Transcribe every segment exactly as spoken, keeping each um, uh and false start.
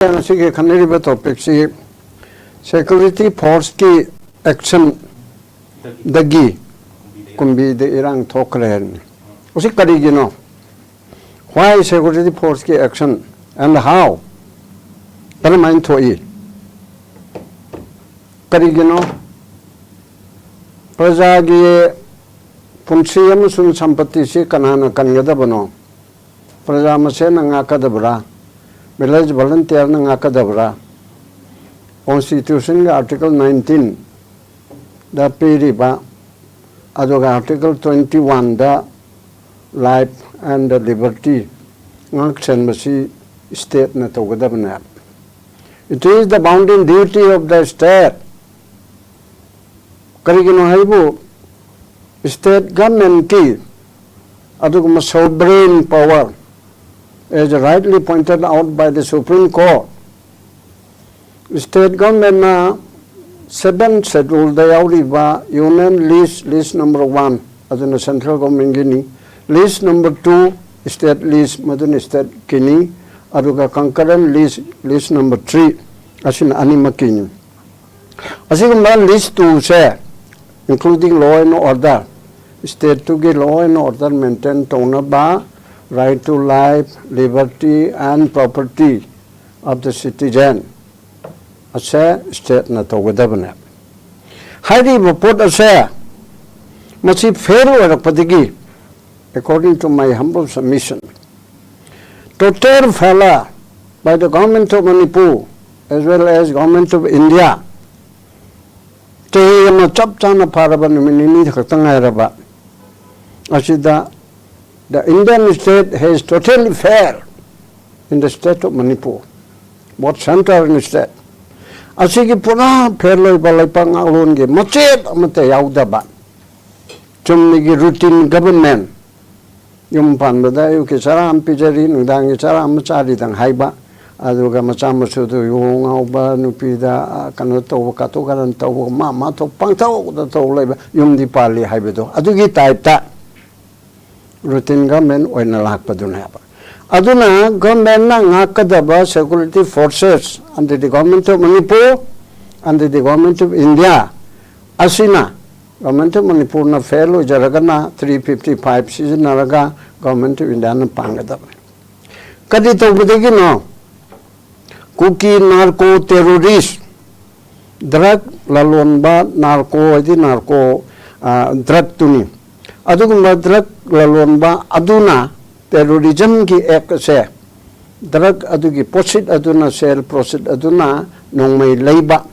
ꯉꯁꯤꯒꯤ ꯈꯟꯅꯔꯤꯕ ꯇꯣꯄꯤꯛꯁꯤ ꯁꯦꯀ꯭ꯌꯨꯔꯤꯇꯤ ꯐꯣꯔꯁꯀꯤ ꯑꯦꯛꯁꯟꯗꯒꯤ ꯀꯨꯝꯕꯤꯗ ꯏꯔꯥꯡ ꯊꯣꯛꯈ꯭ꯔꯦ ꯍꯥꯏꯕꯅꯤ꯫ ꯃꯁꯤ ꯀꯔꯤꯒꯤꯅꯣ? Why security force ꯀꯤ action and how? ꯀꯔꯝꯍꯥꯏꯅ ꯊꯣꯛꯏ? ꯀꯔꯤꯒꯤꯅꯣ? ꯄ꯭ꯔꯖꯥꯒꯤ ꯄꯨꯟꯁꯤ ꯑꯃꯁꯨꯡ ꯁꯝꯄꯇꯤꯁꯤ ꯀꯅꯥꯅ ꯀꯟꯒꯗꯕꯅꯣ? ꯄ꯭ꯔꯖꯥ ꯃꯁꯦꯟꯅ ꯉꯥꯛꯀꯗꯕ꯭ꯔꯥ? ꯚꯤꯂꯦꯖ ꯚꯣꯂꯨꯟꯇꯤꯌꯔꯅ ꯉꯥꯛꯀꯗꯕ꯭ꯔꯥ? ꯀꯣꯟꯁꯇꯤꯇ꯭ꯌꯨꯁꯟꯒꯤ ꯑꯥꯔꯇꯤꯀꯜ ꯅꯥꯏꯟꯇꯤꯟꯗ ꯄꯤꯔꯤꯕ, ꯑꯗꯨꯒ ꯑꯥꯔꯇꯤꯀꯜ ꯇ꯭ꯋꯦꯟꯇꯤ ꯋꯥꯟꯗ life and liberty ꯉꯥꯛ ꯁꯦꯟꯕꯁꯤ ꯁ꯭ꯇꯦꯠꯅ ꯇꯧꯒꯗꯕꯅꯦ꯫ It is the bounden duty of the state. ꯀꯔꯤꯒꯤꯅꯣ ꯍꯥꯏꯕꯨ, ꯁ꯭ꯇꯦꯠ ꯒꯚꯔꯟꯃꯦꯟꯠꯀꯤ ꯑꯗꯨꯒꯨꯝꯕ sovereign power, as rightly pointed out by the Supreme Court, state ꯒꯚꯔꯟꯃꯦꯟꯠꯅ ꯁꯚꯦꯟ ꯁꯦꯗ꯭ꯌꯨꯜꯗ ꯌꯥꯎꯔꯤꯕ union list, list number one, ꯑꯗꯨꯅ ꯁꯦꯟꯇ꯭ꯔꯦꯜ ꯒꯚꯔꯟꯃꯦꯟꯠꯀꯤꯅꯤ, list number two, state list, ꯃꯗꯨꯅ ꯁ꯭ꯇꯦꯠꯀꯤꯅꯤ, ꯑꯗꯨꯒ ꯀꯟꯀꯔꯦꯟ ꯂꯤꯁ, ꯂꯤꯁ ꯅꯝꯕꯔ ꯊ꯭ꯔꯤ, ꯑꯁꯤꯅ ꯑꯅꯤꯃꯛꯀꯤꯅꯤ꯫ ꯑꯁꯤꯒꯨꯝꯕ ꯂꯤꯁ ꯇꯨꯁꯦ, including law and order, ꯁ꯭ꯇꯦꯠꯇꯨꯒꯤ law and order maintain ꯇꯧꯅꯕ, right to life, liberty and property of the citizen ꯑꯁꯦ ꯁ꯭ꯇꯦꯠꯅ ꯇꯧꯒꯗꯕꯅꯦ꯫ ꯍꯥꯏꯔꯤꯕ ꯄꯣꯠ ꯑꯁꯦ ꯃꯁꯤ fail ꯑꯣꯏꯔꯛꯄꯗꯒꯤ, according to my humble submission, total failure by the government of Manipur as well as government of India, ꯆꯍꯤ ꯑꯃ ꯆꯞ ꯆꯥꯅ ꯐꯥꯔꯕ, ꯅꯨꯃꯤꯠ ꯅꯤꯅꯤ ꯈꯛꯇ ꯉꯥꯏꯔꯕ ꯑꯁꯤꯗ, the Indian state has totally failed in the state of Manipur, both centre and state. ꯑꯁꯤꯒꯤ ꯄꯨꯔꯥ ꯐꯦꯜ ꯑꯣꯏꯕ ꯂꯩꯄꯥꯛ ꯉꯥꯛꯂꯣꯟꯒꯤ ꯃꯆꯦꯠ ꯑꯃꯠꯇ ꯌꯥꯎꯗꯕ, ꯆꯨꯝꯅꯒꯤ routine government, ꯌꯨꯝ ꯄꯥꯟꯕꯗ ꯑꯌꯨꯛꯀꯤ ꯆꯔꯥ ꯑꯃ ꯄꯤꯖꯔꯤ, ꯅꯨꯡꯗꯥꯡꯒꯤ ꯆꯔꯥ ꯑꯃ ꯆꯥꯔꯤꯗꯪ ꯍꯥꯏꯕ, ꯑꯗꯨꯒ ꯃꯆꯥ ꯃꯁꯨꯗꯨ ꯌꯨ ꯉꯥꯎꯕ, ꯅꯨꯄꯤꯗ, ꯑ, ꯀꯩꯅꯣ ꯇꯧꯕ, ꯀꯥꯇꯨ ꯀꯥꯔꯟ ꯇꯧꯕ, ꯃꯥ ꯃꯥ ꯊꯣꯛ ꯄꯪꯇꯧꯗ ꯇꯧ ꯂꯩꯕ, ꯌꯨꯝꯗꯤ ꯄꯥꯜꯂꯤ ꯍꯥꯏꯕꯗꯣ, ꯑꯗꯨꯒꯤ ꯇꯥꯏꯞꯇ routine government ꯑꯣꯏꯅ ꯂꯥꯛꯄꯗꯨꯅꯦꯕ꯫ ꯑꯗꯨꯅ governmentꯅ ꯉꯥꯛꯀꯗꯕ security forces under the Government of Manipur, under the Government of India ꯑꯁꯤꯅ Government of Manipurꯅ fail ꯑꯣꯏꯖꯔꯒꯅ three fifty five ꯁꯤꯖꯤꯟꯅꯔꯒ Government of Indiaꯅ ꯄꯥꯡꯒꯗꯕꯅꯤ꯫ ꯀꯔꯤ ꯇꯧꯕꯗꯒꯤꯅꯣ? ꯀꯨꯀꯤ narco terrorist, drug ꯂꯂꯣꯟꯕ, narco ꯍꯥꯏꯗꯤ narco drugꯇꯨꯅꯤ꯫ ꯑꯗꯨꯒꯨꯝꯕ drug ꯂꯂꯣꯟꯕ ꯑꯗꯨꯅ terrorismꯒꯤ act ꯑꯁꯦ, drug ꯑꯗꯨꯒꯤ proceed ꯑꯗꯨꯅ, sale proceed ꯑꯗꯨꯅ ꯅꯣꯡꯃꯩ ꯂꯩꯕ,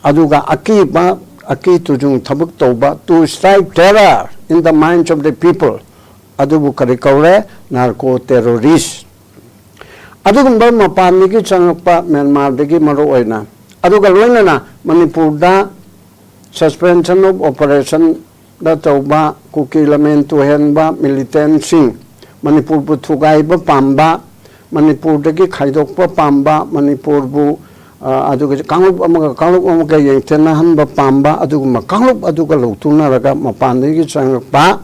ꯑꯗꯨꯒ ꯑꯀꯤꯕ, ꯑꯀꯤ ꯇꯨꯖꯨꯡ ꯊꯕꯛ ꯇꯧꯕ, to strike terror in the minds of the people, ꯑꯗꯨꯕꯨ ꯀꯔꯤ ꯀꯧꯔꯦ? Narco terrorist꯫ ꯑꯗꯨꯒꯨꯝꯕ ꯃꯄꯥꯟꯗꯒꯤ ꯆꯪꯂꯛꯄ, ꯃ꯭ꯌꯥꯟꯃꯥꯔꯗꯒꯤ ꯃꯔꯨ ꯑꯣꯏꯅ, ꯑꯗꯨꯒ ꯂꯣꯏꯅꯅ ꯃꯅꯤꯄꯨꯔꯗ suspension of operationꯗ ꯇꯧꯕ ꯀꯨꯀꯤ ꯂꯃꯦꯟ ꯇꯨꯍꯦꯟꯕ militantꯁꯤꯡ, ꯃꯅꯤꯄꯨꯔꯕꯨ ꯊꯨꯒꯥꯏꯕ ꯄꯥꯝꯕ, ꯃꯅꯤꯄꯨꯔꯗꯒꯤ ꯈꯥꯏꯗꯣꯛꯄ ꯄꯥꯝꯕ, ꯃꯅꯤꯄꯨꯔꯕꯨ, ꯑ, ꯑꯗꯨꯒ ꯀꯥꯡꯂꯨꯞ ꯑꯃꯒ ꯀꯥꯡꯂꯨꯞ ꯑꯃꯒ ꯌꯦꯡꯊꯦꯟꯅꯍꯟꯕ ꯄꯥꯝꯕ ꯑꯗꯨꯒꯨꯝꯕ ꯀꯥꯡꯂꯨꯞ ꯑꯗꯨꯒ ꯂꯧꯊꯣꯛꯅꯔꯒ ꯃꯄꯥꯟꯗꯒꯤ ꯆꯪꯂꯛꯄ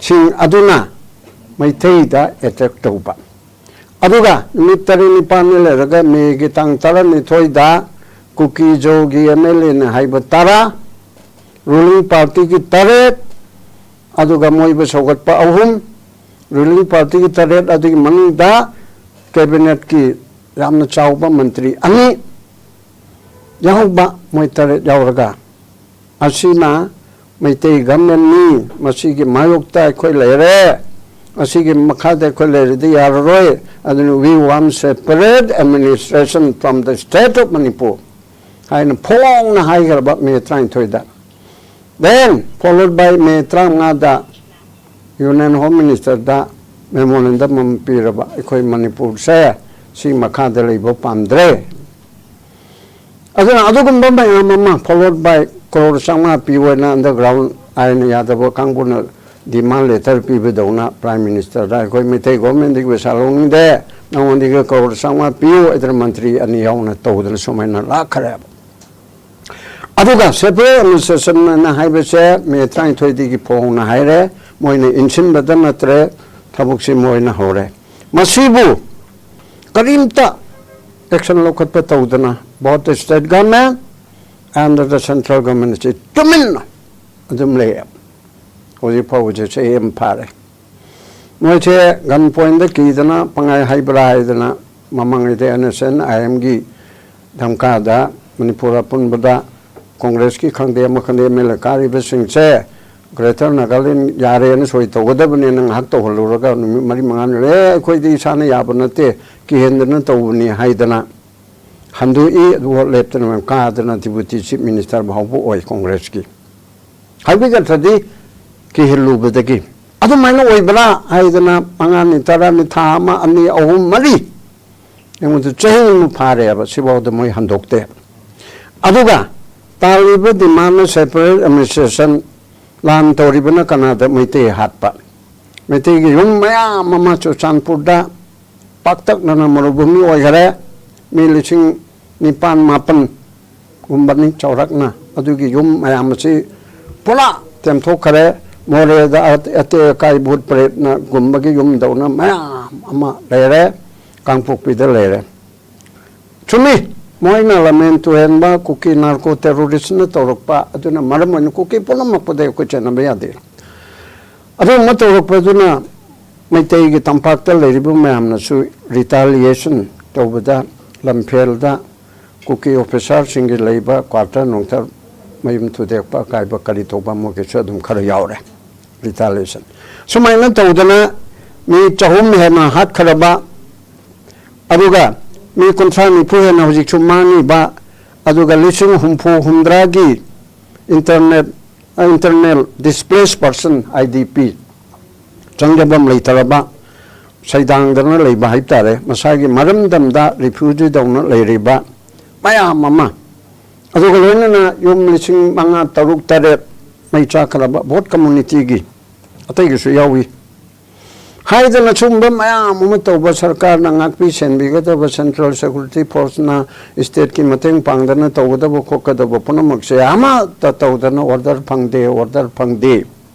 ꯁꯤꯡ ꯑꯗꯨꯅ ꯃꯩꯇꯩꯗ attack ꯇꯧꯕ꯫ ꯑꯗꯨꯒ ꯅꯨꯃꯤꯠ ꯇꯔꯦꯠ ꯅꯤꯄꯥꯜꯅꯤ ꯂꯩꯔꯒ ꯃꯦꯒꯤ ꯇꯥꯡ ꯇꯔꯥꯅꯤꯊꯣꯏꯗ ꯀꯨꯀꯤ ꯖꯣꯒꯤ MLAꯅ ꯍꯥꯏꯕ ꯇꯔꯥ, ruling partyꯒꯤ ꯇꯔꯦꯠ, ꯑꯗꯨꯒ ꯃꯣꯏꯕꯨ ꯁꯧꯒꯠꯄ ꯑꯍꯨꯝ, ruling partyꯒꯤ ꯇꯔꯦꯠ, ꯑꯗꯨꯒꯤ ꯃꯅꯨꯡꯗ cabinetꯀꯤ ꯌꯥꯝꯅ ꯆꯥꯎꯕ ꯃꯟꯇ꯭ꯔꯤ ꯑꯅꯤ ꯌꯥꯎꯕ, ꯃꯣꯏ ꯇꯔꯦꯠ ꯌꯥꯎꯔꯒ ꯑꯁꯤꯅ ꯃꯩꯇꯩ governmentꯅꯤ, ꯃꯁꯤꯒꯤ ꯃꯥꯌꯣꯛꯇ ꯑꯩꯈꯣꯏ ꯂꯩꯔꯦ, ꯑꯁꯤꯒꯤ ꯃꯈꯥꯗ ꯑꯩꯈꯣꯏ ꯂꯩꯔꯗꯤ ꯌꯥꯔꯔꯣꯏ, ꯑꯗꯨꯅ we want separate administration from the state of Manipur ꯍꯥꯏꯅ ꯐꯣꯡꯅ ꯍꯥꯏꯈ꯭ꯔꯕ ꯃꯦ ꯇꯔꯥꯅꯤꯊꯣꯏꯗ꯫ Then followed by May ꯇꯔꯥꯃꯉꯥꯗ Union Home Ministerꯗ memorandum ꯑꯃ ꯄꯤꯔꯕ, ꯑꯩꯈꯣꯏ ꯃꯅꯤꯄꯨꯔꯁꯦ ꯁꯤ ꯃꯈꯥꯗ ꯂꯩꯕ ꯄꯥꯝꯗ꯭ꯔꯦ꯫ ꯑꯗꯨꯅ ꯑꯗꯨꯒꯨꯝꯕ ꯃꯌꯥꯝ ꯑꯃ followed by ꯀ꯭ꯔꯣꯔ ꯆꯥꯝꯃꯉꯥ ꯄꯤꯌꯣꯅ underground ꯑꯥꯏꯟ ꯌꯥꯗꯕ ꯀꯥꯡꯕꯨꯅ demand letter ꯄꯤꯕꯗꯧꯅ Prime Ministerꯗ ꯑꯩꯈꯣꯏ ꯃꯩꯇꯩ governmentꯗꯒꯤ ꯄꯩꯁꯥ ꯂꯧꯅꯤꯡꯗꯦ, ꯅꯉꯣꯟꯗꯒꯤ ꯀ꯭ꯔꯣꯔ ꯆꯥꯝꯃꯉꯥ ꯄꯤꯌꯨ ꯍꯥꯏꯗꯅ ꯃꯟꯇ꯭ꯔꯤ ꯑꯅꯤ ꯌꯥꯎꯅ ꯇꯧꯗꯅ ꯁꯨꯃꯥꯏꯅ ꯂꯥꯛꯈ꯭ꯔꯦꯕ꯫ ꯑꯗꯨꯒ separate administration ꯍꯥꯏꯕꯁꯦ ꯃꯦ ꯇꯔꯥꯅꯤꯊꯣꯏꯗꯒꯤ ꯐꯣꯡꯅ ꯍꯥꯏꯔꯦ, ꯃꯣꯏꯅ ꯏꯟꯁꯤꯟꯕꯗ ꯅꯠꯇ꯭ꯔꯦ, ꯊꯕꯛꯁꯤ ꯃꯣꯏꯅ ꯍꯧꯔꯦ꯫ ꯃꯁꯤꯕꯨ ꯀꯔꯤꯝꯇ action ꯂꯧꯈꯠꯄ ꯇꯧꯗꯅ both the state government and the central government ꯑꯁꯤ ꯇꯨꯃꯤꯟꯅ ꯑꯗꯨꯝ ꯂꯩꯌꯦ꯫ ꯍꯧꯖꯤꯛ ꯐꯥꯎꯕꯁꯦ ꯆꯍꯤ ꯑꯃ ꯐꯥꯔꯦ꯫ ꯃꯣꯏꯁꯦ gun pointꯗ ꯀꯤꯗꯅ ꯄꯪꯍꯥꯏ ꯍꯥꯏꯕ꯭ꯔꯥ ꯍꯥꯏꯗꯅ ꯃꯃꯥꯡꯉꯩꯗ NSCN IMꯒꯤ ꯙꯝꯀꯥꯗ ꯃꯅꯤꯄꯨꯔ ꯑꯄꯨꯟꯕꯗ ꯀꯣꯡꯒ꯭ꯔꯦꯁꯀꯤ ꯈꯪꯗꯦ ꯑꯃ ꯈꯪꯗꯦ MLA ꯀꯥꯔꯤꯕꯁꯤꯡꯁꯦ Greater Nagaland ꯌꯥꯔꯦꯅ ꯁꯣꯏ ꯇꯧꯒꯗꯕꯅꯦꯅ ꯉꯥꯏꯍꯥꯛ ꯇꯧꯍꯜꯂꯨꯔꯒ ꯅꯨꯃꯤꯠ ꯃꯔꯤ ꯃꯉꯥꯅꯤ ꯂꯩꯔꯦ, "ꯑꯩꯈꯣꯏꯗꯤ ꯏꯁꯥꯅ ꯌꯥꯕ ꯅꯠꯇꯦ, ꯀꯤꯍꯟꯗꯅ ꯇꯧꯕꯅꯤ" ꯍꯥꯏꯗꯅ ꯍꯟꯗꯣꯛꯏ꯫ ꯑꯗꯨꯒ ꯂꯦꯞꯇꯅ ꯀꯥꯗꯅ Deputy Chief Minister ꯐꯥꯎꯕ ꯑꯣꯏ ꯀꯣꯡꯒ꯭ꯔꯦꯁꯀꯤ꯫ ꯍꯥꯏꯕꯤꯒꯠꯇ꯭ꯔꯗꯤ ꯀꯤꯍꯜꯂꯨꯕꯗꯒꯤ ꯑꯗꯨꯃꯥꯏꯅ ꯑꯣꯏꯕ꯭ꯔꯥ ꯍꯥꯏꯗꯅ ꯃꯉꯥꯅꯤ, ꯇꯔꯥꯅꯤ, ꯊꯥ ꯑꯃ, ꯑꯅꯤ, ꯑꯍꯨꯝ, ꯃꯔꯤ, ꯑꯩꯉꯣꯟꯗ ꯆꯍꯤ ꯑꯃ ꯐꯥꯔꯦꯕ, ꯁꯤꯐꯥꯎꯗ ꯃꯣꯏ ꯍꯟꯗꯣꯛꯇꯦ꯫ ꯑꯗꯨꯒ ꯇꯥꯜꯂꯤꯕ demandꯅ separate administration, ꯂꯥꯟ ꯇꯧꯔꯤꯕꯅ ꯀꯅꯥꯗ? ꯃꯩꯇꯩ ꯍꯥꯠꯄ꯫ ꯃꯩꯇꯩꯒꯤ ꯌꯨꯝ ꯃꯌꯥꯝ ꯑꯃ ꯆꯨꯔꯆꯥꯟꯄꯨꯔꯗ ꯄꯥꯛꯇꯛꯅꯅ ꯃꯔꯨꯚꯨꯃꯤ ꯑꯣꯏꯈꯔꯦ꯫ ꯃꯤ ꯂꯤꯁꯤꯡ ꯅꯤꯄꯥꯟ ꯃꯥꯄꯟ ꯒꯨꯝꯕꯅꯤ ꯆꯥꯎꯔꯥꯛꯅ꯫ ꯑꯗꯨꯒꯤ ꯌꯨꯝ ꯃꯌꯥꯝ ꯑꯁꯤ ꯄꯨꯔꯥ ꯇꯦꯝꯊꯣꯛꯈ꯭ꯔꯦ꯫ ꯃꯣꯔꯦꯗ ꯑꯇꯦꯛ ꯑꯀꯥꯏ ꯚꯨꯠ ꯄ꯭ꯔꯦꯠꯅꯒꯨꯝꯕꯒꯤ ꯌꯨꯝꯗꯧꯅ ꯃꯌꯥꯝ ꯑꯃ ꯂꯩꯔꯦ, ꯀꯥꯡꯄꯣꯛꯄꯤꯗ ꯂꯩꯔꯦ꯫ ꯆꯨꯝꯃꯤ, ꯃꯣꯏꯅ ꯂꯝꯍꯦꯟ ꯇꯨꯍꯦꯟꯕ ꯀꯨꯀꯤ narco terroristꯅ ꯇꯧꯔꯛꯄ ꯑꯗꯨꯅ ꯃꯔꯝ ꯑꯣꯏꯅ ꯀꯨꯀꯤ ꯄꯨꯝꯅꯃꯛꯄꯨꯗ ꯑꯩꯈꯣꯏ ꯆꯦꯟꯅꯕ ꯌꯥꯗꯦ꯫ ꯑꯗꯨꯒꯨꯝꯕ ꯇꯧꯔꯛꯄꯗꯨꯅ ꯃꯩꯇꯩꯒꯤ ꯇꯝꯄꯥꯛꯇ ꯂꯩꯔꯤꯕ ꯃꯌꯥꯝꯅꯁꯨ retaliation ꯇꯧꯕꯗ, ꯂꯝꯐꯦꯜꯗ ꯀꯨꯀꯤ officerꯁꯤꯡꯒꯤ ꯂꯩꯕ quarter ꯅꯨꯡꯇꯔ ꯃꯌꯨꯝ ꯊꯨꯗꯦꯛꯄ ꯑꯀꯥꯏꯕ ꯀꯔꯤ ꯇꯧꯕ ꯃꯣꯏꯒꯤꯁꯨ ꯑꯗꯨꯝ ꯈꯔ ꯌꯥꯎꯔꯦ retaliation꯫ ꯁꯨꯃꯥꯏꯅ ꯇꯧꯗꯅ ꯃꯤ ꯆꯍꯨꯝ ꯍꯦꯟꯅ ꯍꯥꯠꯈ꯭ꯔꯕ, ꯑꯗꯨꯒ ꯃꯤ ꯀꯨꯟꯊ꯭ꯔꯥ ꯅꯤꯐꯨ ꯍꯦꯟꯅ ꯍꯧꯖꯤꯛꯁꯨ ꯃꯥꯡꯉꯤꯕ, ꯑꯗꯨꯒ ꯂꯤꯁꯤꯡ ꯍꯨꯝꯐꯨ ꯍꯨꯝꯗ꯭ꯔꯥꯒꯤ internet, internal displaced person, IDP, ꯆꯪꯖꯐꯝ ꯂꯩꯇꯔꯕ, ꯁꯩꯗꯥꯡꯗꯅ ꯂꯩꯕ ꯍꯥꯏꯕ ꯇꯥꯔꯦ, ꯃꯁꯥꯒꯤ ꯃꯔꯝꯗꯝꯗ refugeeꯗꯧꯅ ꯂꯩꯔꯤꯕ ꯃꯌꯥꯝ ꯑꯃ, ꯑꯗꯨꯒ ꯂꯣꯏꯅꯅ ꯌꯨꯝ ꯂꯤꯁꯤꯡ ꯃꯉꯥ, ꯇꯔꯨꯛ, ꯇꯔꯦꯠ ꯃꯩ ꯆꯥꯛꯈ꯭ꯔꯕ ꯚꯣꯠ communityꯒꯤ, ꯑꯇꯩꯒꯤꯁꯨ ꯌꯥꯎꯏ ꯍꯥꯏꯗꯅ ꯁꯨꯝꯕ ꯃꯌꯥꯝ ꯑꯃ ꯇꯧꯕ, ꯁꯔꯀꯥꯔꯅ ꯉꯥꯛꯄꯤ ꯁꯦꯟꯕꯤꯒꯗꯕ, central security forceꯅ stateꯀꯤ ꯃꯇꯦꯡ ꯄꯥꯡꯗꯅ ꯇꯧꯒꯗꯕ ꯈꯣꯠꯀꯗꯕ ꯄꯨꯝꯅꯃꯛꯁꯦ ꯑꯃꯠꯇ ꯇꯧꯗꯅ order ꯐꯪꯗꯦ, order ꯐꯪꯗꯦ꯫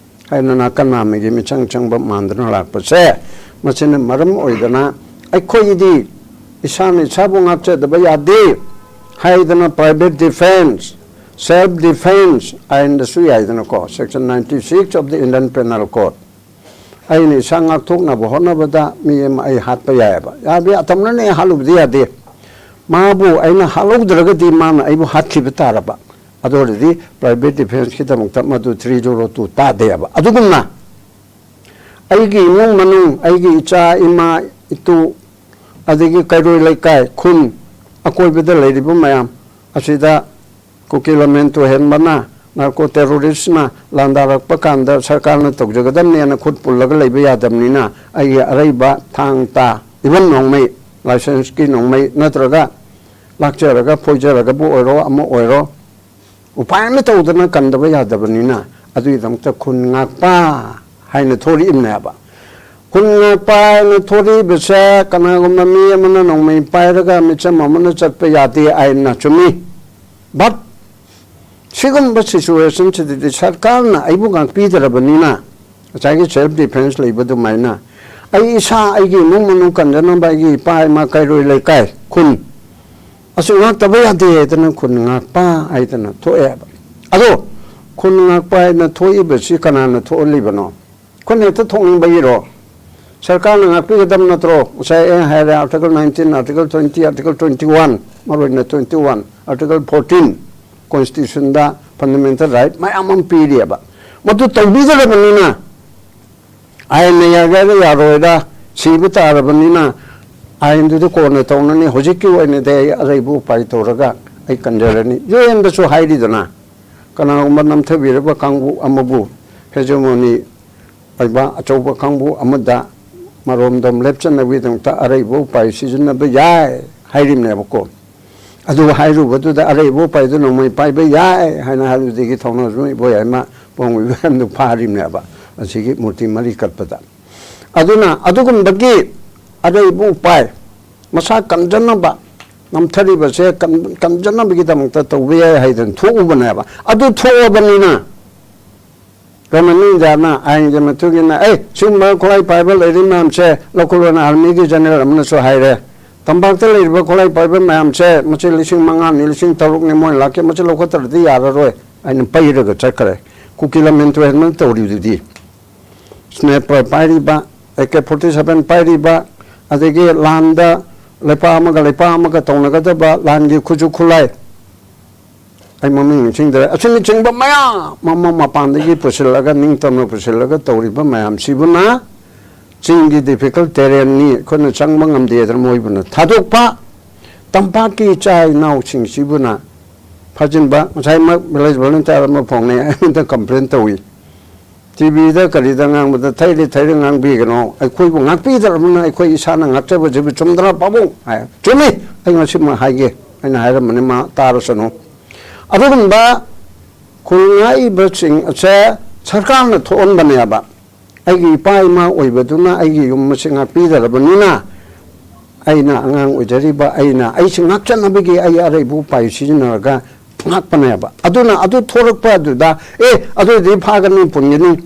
ꯍꯥꯏꯅ ꯅꯥꯀꯟ ꯅꯥꯝꯃꯒꯤ ꯃꯤꯆꯪ ꯆꯪꯕ ꯃꯥꯟꯗꯨꯅ ꯂꯥꯛꯄꯁꯦ, ꯃꯁꯤꯅ ꯃꯔꯝ ꯑꯣꯏꯗꯅ ꯑꯩꯈꯣꯏꯒꯤꯗꯤ ꯏꯁꯥꯅ ꯏꯁꯥꯕꯨ ꯉꯥꯛꯆꯗꯕ ꯌꯥꯗꯦ ꯍꯥꯏꯗꯅ private defence, self defence ꯑꯥꯏꯟꯗꯁꯨ ꯌꯥꯏꯗꯅꯀꯣ, Section ninety six of the Indian Penal Code, ꯑꯩꯅ ꯏꯁꯥ ꯉꯥꯛꯊꯣꯛꯅꯕ ꯍꯣꯠꯅꯕꯗ ꯃꯤ ꯑꯃ ꯑꯩ ꯍꯥꯠꯄ ꯌꯥꯏꯑꯕ꯫ ꯌꯥꯕ ꯌꯥ-, ꯑꯇꯝꯅꯅ ꯑꯩ ꯍꯥꯠꯂꯨꯕꯗꯤ ꯌꯥꯗꯦ꯫ ꯃꯥꯕꯨ ꯑꯩꯅ ꯍꯥꯠꯍꯧꯗ꯭ꯔꯒꯗꯤ ꯃꯥꯅ ꯑꯩꯕꯨ ꯍꯥꯠꯈꯤꯕ ꯇꯥꯔꯕ꯫ ꯑꯗꯨ ꯑꯣꯏꯔꯗꯤ private defenceꯀꯤꯗꯃꯛꯇ ꯃꯗꯨ three zero two ꯇꯥꯗꯦꯕ꯫ ꯑꯗꯨꯒꯨꯝꯅ ꯑꯩꯒꯤ ꯏꯃꯨꯡ ꯃꯅꯨꯡ, ꯑꯩꯒꯤ ꯏꯆꯥ, ꯏꯃꯥ, ꯏꯇꯨ, ꯑꯗꯒꯤ ꯀꯩꯔꯣꯏ ꯂꯩꯀꯥꯏ, ꯈꯨꯟ, ꯑꯀꯣꯏꯕꯗ ꯂꯩꯔꯤꯕ ꯃꯌꯥꯝ ꯑꯁꯤꯗ ꯀꯨꯀꯤ ꯂꯃꯦꯟ ꯇꯨꯍꯦꯟꯕꯅ, ꯅꯥꯔꯀꯣ ꯇꯦꯔꯣꯔꯤꯁꯅ ꯂꯥꯟꯗꯥꯔꯛꯄ ꯀꯥꯟꯗ ꯁꯔꯀꯥꯔꯅ ꯇꯧꯖꯒꯗꯕꯅꯦꯅ ꯈꯨꯠ ꯄꯨꯜꯂꯒ ꯂꯩꯕ ꯌꯥꯗꯕꯅꯤꯅ, ꯑꯩꯒꯤ ꯑꯔꯩꯕ ꯊꯥꯡ ꯇꯥ, even ꯅꯣꯡꯃꯩ, licenseꯀꯤ ꯅꯣꯡꯃꯩ ꯅꯠꯇ꯭ꯔꯒ ꯂꯥꯛꯆꯔꯒ ꯐꯣꯏꯖꯔꯒꯕꯨ ꯑꯣꯏꯔꯣ, ꯑꯃ ꯑꯣꯏꯔꯣ, ꯎꯄꯥꯏ ꯑꯃ ꯇꯧꯗꯅ ꯀꯟꯗꯕ ꯌꯥꯗꯕꯅꯤꯅ, ꯑꯗꯨꯒꯤꯗꯃꯛꯇ ꯈꯨꯟ ꯉꯥꯛꯄ ꯍꯥꯏꯅ ꯊꯣꯔꯛꯏꯕꯅꯦꯕ꯫ ꯈꯨꯟ ꯉꯥꯛꯄ ꯍꯥꯏꯅ ꯊꯣꯔꯛꯏꯕꯁꯦ ꯀꯅꯥꯒꯨꯝꯕ ꯃꯤ ꯑꯃꯅ ꯅꯣꯡꯃꯩ ꯄꯥꯏꯔꯒ ꯃꯤꯆꯝ ꯑꯃꯅ ꯆꯠꯄ ꯌꯥꯗꯦ ꯍꯥꯏꯅ ꯆꯨꯝꯃꯤ꯫ But ꯁꯤꯒꯨꯝꯕ situationꯁꯤꯗꯗꯤ ꯁꯔꯀꯥꯔꯅ ꯑꯩꯕꯨ ꯉꯥꯛꯄꯤꯗ꯭ꯔꯕꯅꯤꯅ, ꯉꯁꯥꯏꯒꯤ self defence ꯂꯩꯕ ꯑꯗꯨꯃꯥꯏꯅ, ꯑꯩ ꯏꯁꯥ, ꯑꯩꯒꯤ ꯏꯃꯨꯡ ꯃꯅꯨꯡ ꯀꯟꯖꯅꯕ, ꯑꯩꯒꯤ ꯏꯄꯥ ꯏꯃꯥ, ꯀꯩꯔꯣꯏ ꯂꯩꯀꯥꯏ, ꯈꯨꯟ ꯑꯁꯤ ꯉꯥꯛꯇꯕ ꯌꯥꯗꯦ ꯍꯥꯏꯗꯅ ꯈꯨꯟ ꯉꯥꯛꯄ ꯍꯥꯏꯗꯅ ꯊꯣꯛꯑꯦꯕ꯫ ꯑꯗꯣ ꯈꯨꯟ ꯉꯥꯛꯄ ꯍꯥꯏꯅ ꯊꯣꯛꯏꯕꯁꯤ ꯀꯅꯥꯅ ꯊꯣꯛꯍꯜꯂꯤꯕꯅꯣ? ꯑꯩꯈꯣꯏꯅ ꯍꯦꯛꯇ ꯊꯣꯛꯅꯤꯡꯕꯒꯤꯔꯣ? ꯁꯔꯀꯥꯔꯅ ꯉꯥꯛꯄꯤꯒꯗꯕ ꯅꯠꯇ꯭ꯔꯣ? ꯉꯁꯥꯏ ꯑꯩꯅ ꯍꯥꯏꯔꯦ, Article nineteen, Article twenty, Article twenty one, ꯃꯔꯨ ꯑꯣꯏꯅ twenty one, Article fourteen, Constitutionꯗ fundamental right ꯃꯌꯥꯝ ꯑꯃ ꯄꯤꯔꯤꯑꯕ꯫ ꯃꯗꯨ ꯇꯧꯕꯤꯗ꯭ꯔꯕꯅꯤꯅ, ꯑꯥꯏꯟꯅ ꯌꯥꯒꯦꯔꯥ ꯌꯥꯔꯣꯏꯔꯥ, ꯁꯤꯕ ꯇꯥꯔꯕꯅꯤꯅ, ꯑꯥꯏꯟꯗꯨꯗꯤ ꯀꯣꯟꯅ ꯇꯧꯅꯅꯤ꯫ ꯍꯧꯖꯤꯛꯀꯤ ꯑꯣꯏꯅꯗꯤ ꯑꯩ ꯑꯔꯩꯕ ꯎꯄꯥꯏ ꯇꯧꯔꯒ ꯑꯩ ꯀꯟꯖꯔꯅꯤ꯫ UNꯗꯁꯨ ꯍꯥꯏꯔꯤꯗꯅ, ꯀꯅꯥꯒꯨꯝꯕ ꯅꯝꯊꯕꯤꯔꯕ ꯀꯥꯡꯕꯨ ꯑꯃꯕꯨ hegemony ꯑꯣꯏꯕ ꯑꯆꯧꯕ ꯀꯥꯡꯕꯨ ꯑꯃꯗ ꯃꯔꯣꯝꯗꯣꯝ ꯂꯦꯞꯆꯅꯕꯒꯤꯗꯃꯛꯇ ꯑꯔꯩꯕ ꯎꯄꯥꯏ ꯁꯤꯖꯤꯟꯅꯕ ꯌꯥꯏ ꯍꯥꯏꯔꯤꯕꯅꯦꯕꯀꯣ꯫ ꯑꯗꯨ ꯍꯥꯏꯔꯨꯕꯗꯨꯗ ꯑꯔꯩꯕ ꯎꯄꯥꯏꯗꯨ ꯅꯣꯡꯃꯩ ꯄꯥꯏꯕ ꯌꯥꯏ ꯍꯥꯏꯅ ꯍꯥꯏꯕꯗꯒꯤ ꯊꯧꯅꯥꯖꯝ ꯏꯕꯣꯌꯥꯏꯃ ꯄꯣꯡ ꯏꯕꯣꯌꯥꯏꯃꯗꯨ ꯐꯥꯔꯤꯕꯅꯦꯕ, ꯑꯁꯤꯒꯤ ꯃꯨꯔꯇꯤ ꯃꯔꯤ ꯀꯠꯄꯗ꯫ ꯑꯗꯨꯅ ꯑꯗꯨꯒꯨꯝꯕꯒꯤ ꯑꯔꯩꯕ ꯎꯄꯥꯏ, ꯃꯁꯥ ꯀꯟꯖꯅꯕ, ꯅꯝꯊꯔꯤꯕꯁꯦ ꯀꯟ-, ꯀꯟꯖꯅꯕꯒꯤꯗꯃꯛꯇ ꯇꯧꯕ ꯌꯥꯏ ꯍꯥꯏꯗꯅ ꯊꯣꯛꯎꯕꯅꯦꯕ꯫ ꯑꯗꯨ ꯊꯣꯛꯑꯕꯅꯤꯅ ꯒꯚꯔꯟꯃꯦꯟꯠ ꯑꯣꯐ ꯏꯟꯗꯤꯌꯥꯅ ꯑꯥꯏꯟꯒꯤ ꯃꯇꯨꯡ ꯏꯟꯅ, ꯑꯦ, ꯁꯤꯒꯨꯝꯕ ꯈꯨꯠꯂꯥꯏ ꯄꯥꯏꯕ ꯂꯩꯔꯤ ꯃꯌꯥꯝꯁꯦ ꯂꯧꯈꯠꯂꯣꯅ ꯑꯥꯔꯃꯤꯒꯤ ꯖꯦꯅꯔꯦꯜ ꯑꯃꯅꯁꯨ ꯍꯥꯏꯔꯦ꯫ ꯇꯝꯄꯥꯛꯇ ꯂꯩꯔꯤꯕ ꯈꯨꯠꯂꯥꯏ ꯄꯥꯏꯕ ꯃꯌꯥꯝꯁꯦ, ꯃꯁꯤ ꯂꯤꯁꯤꯡ ꯃꯉꯥꯅꯤ, ꯂꯤꯁꯤꯡ ꯇꯔꯨꯛꯅꯤ ꯃꯣꯏꯅ ꯂꯥꯛꯀꯦ, ꯃꯁꯤ ꯂꯧꯈꯠꯇ꯭ꯔꯗꯤ ꯌꯥꯔꯔꯣꯏ ꯍꯥꯏꯅ ꯄꯩꯔꯒ ꯆꯠꯈ꯭ꯔꯦ꯫ ꯀꯨꯀꯤ ꯂꯝꯐꯦꯜ ꯇꯨꯔꯦꯜꯅ ꯇꯧꯔꯤꯗꯨꯗꯤ, ꯁ꯭ꯅꯥꯏꯄꯔ ꯄꯥꯏꯔꯤꯕ, ꯑꯦ ꯀꯦ ꯐꯣꯔꯇꯤ ꯁꯚꯦꯟ ꯄꯥꯏꯔꯤꯕ, ꯑꯗꯒꯤ ꯂꯥꯟꯗ ꯂꯩꯄꯥꯛ ꯑꯃꯒ ꯂꯩꯄꯥꯛ ꯑꯃꯒ ꯇꯧꯅꯒꯗꯕ ꯂꯥꯟꯒꯤ ꯈꯨꯠꯁꯨ ꯈꯨꯠꯂꯥꯏ, ꯑꯩ ꯃꯃꯤꯡ ꯅꯤꯡꯁꯤꯡꯗ꯭ꯔꯦ, ꯑꯁꯤꯅꯆꯤꯡꯕ ꯃꯌꯥꯝ ꯑꯃ ꯃꯄꯥꯟꯗꯒꯤ ꯄꯨꯁꯤꯜꯂꯒ, ꯅꯤꯡꯇꯝꯅ ꯄꯨꯁꯤꯜꯂꯒ ꯇꯧꯔꯤꯕ ꯃꯌꯥꯝꯁꯤꯕꯨꯅ ꯆꯤꯡꯒꯤ ꯗꯤꯐꯤꯀꯜꯠ ꯇꯦꯔꯦꯟꯅꯤ, ꯑꯩꯈꯣꯏꯅ ꯆꯪꯕ ꯉꯝꯗꯦꯗꯅ ꯃꯣꯏꯕꯨꯅ ꯊꯥꯗꯣꯛꯄ, ꯇꯝꯄꯥꯛꯀꯤ ꯏꯆꯥ ꯏꯅꯥꯎꯁꯤꯡꯁꯤꯕꯨꯅ ꯐꯥꯖꯤꯟꯕ꯫ ꯉꯁꯥꯏꯃꯛ ꯚꯤꯂꯦꯖ ꯚꯣꯂꯨꯟꯇꯤꯌꯔ ꯑꯃ ꯐꯣꯡꯅꯩ, ꯑꯩꯉꯣꯟꯗ ꯀꯝꯄ꯭ꯂꯦꯟ ꯇꯧꯏ꯫ ꯇꯤ ꯚꯤꯗ ꯀꯔꯤꯗ ꯉꯥꯡꯕꯗ ꯊꯩꯔꯦ ꯊꯩꯔꯦ ꯉꯥꯡꯕꯤꯒꯅꯣ, ꯑꯩꯈꯣꯏꯕꯨ ꯉꯥꯛꯄꯤꯗ꯭ꯔꯕꯅꯤꯅ ꯑꯩꯈꯣꯏ ꯏꯁꯥꯅ ꯉꯥꯛꯆꯕꯁꯤꯕꯨ ꯆꯨꯝꯗ꯭ꯔꯥ ꯄꯥꯕꯨꯡ ꯍꯥꯏ꯫ ꯆꯨꯝꯃꯤ, ꯑꯩ ꯉꯁꯤꯃꯛ ꯍꯥꯏꯒꯦ, ꯑꯩꯅ ꯍꯥꯏꯔꯝꯕꯅꯤ, ꯃꯥ ꯇꯥꯔꯁꯅꯨ꯫ ꯑꯗꯨꯒꯨꯝꯕ ꯈꯨꯜ ꯉꯥꯛꯏꯕꯁꯤꯡ ꯑꯁꯦ ꯁꯔꯀꯥꯔꯅ ꯊꯣꯛꯍꯟꯕꯅꯦꯕ꯫ ꯑꯩꯒꯤ ꯏꯄꯥ ꯏꯃꯥ ꯑꯣꯏꯕꯗꯨꯅ ꯑꯩꯒꯤ ꯌꯨꯝ ꯑꯁꯤ ꯉꯥꯛꯄꯤꯗ꯭ꯔꯕꯅꯤꯅ, ꯑꯩꯅ ꯑꯉꯥꯡ ꯑꯣꯏꯖꯔꯤꯕ ꯑꯩꯅ ꯑꯩꯁꯤ ꯉꯥꯛꯆꯅꯕꯒꯤ ꯑꯩ ꯑꯔꯩꯕ ꯎꯄꯥꯏ ꯁꯤꯖꯤꯟꯅꯔꯒ ꯉꯥꯛꯄꯅꯦꯕ꯫ ꯑꯗꯨꯅ ꯑꯗꯨ ꯊꯣꯔꯛꯄ ꯑꯗꯨꯗ, "ꯑꯦ, ꯑꯗꯨꯗꯤ ꯐꯥꯒꯅꯤ, ꯄꯨꯟꯒꯅꯤ"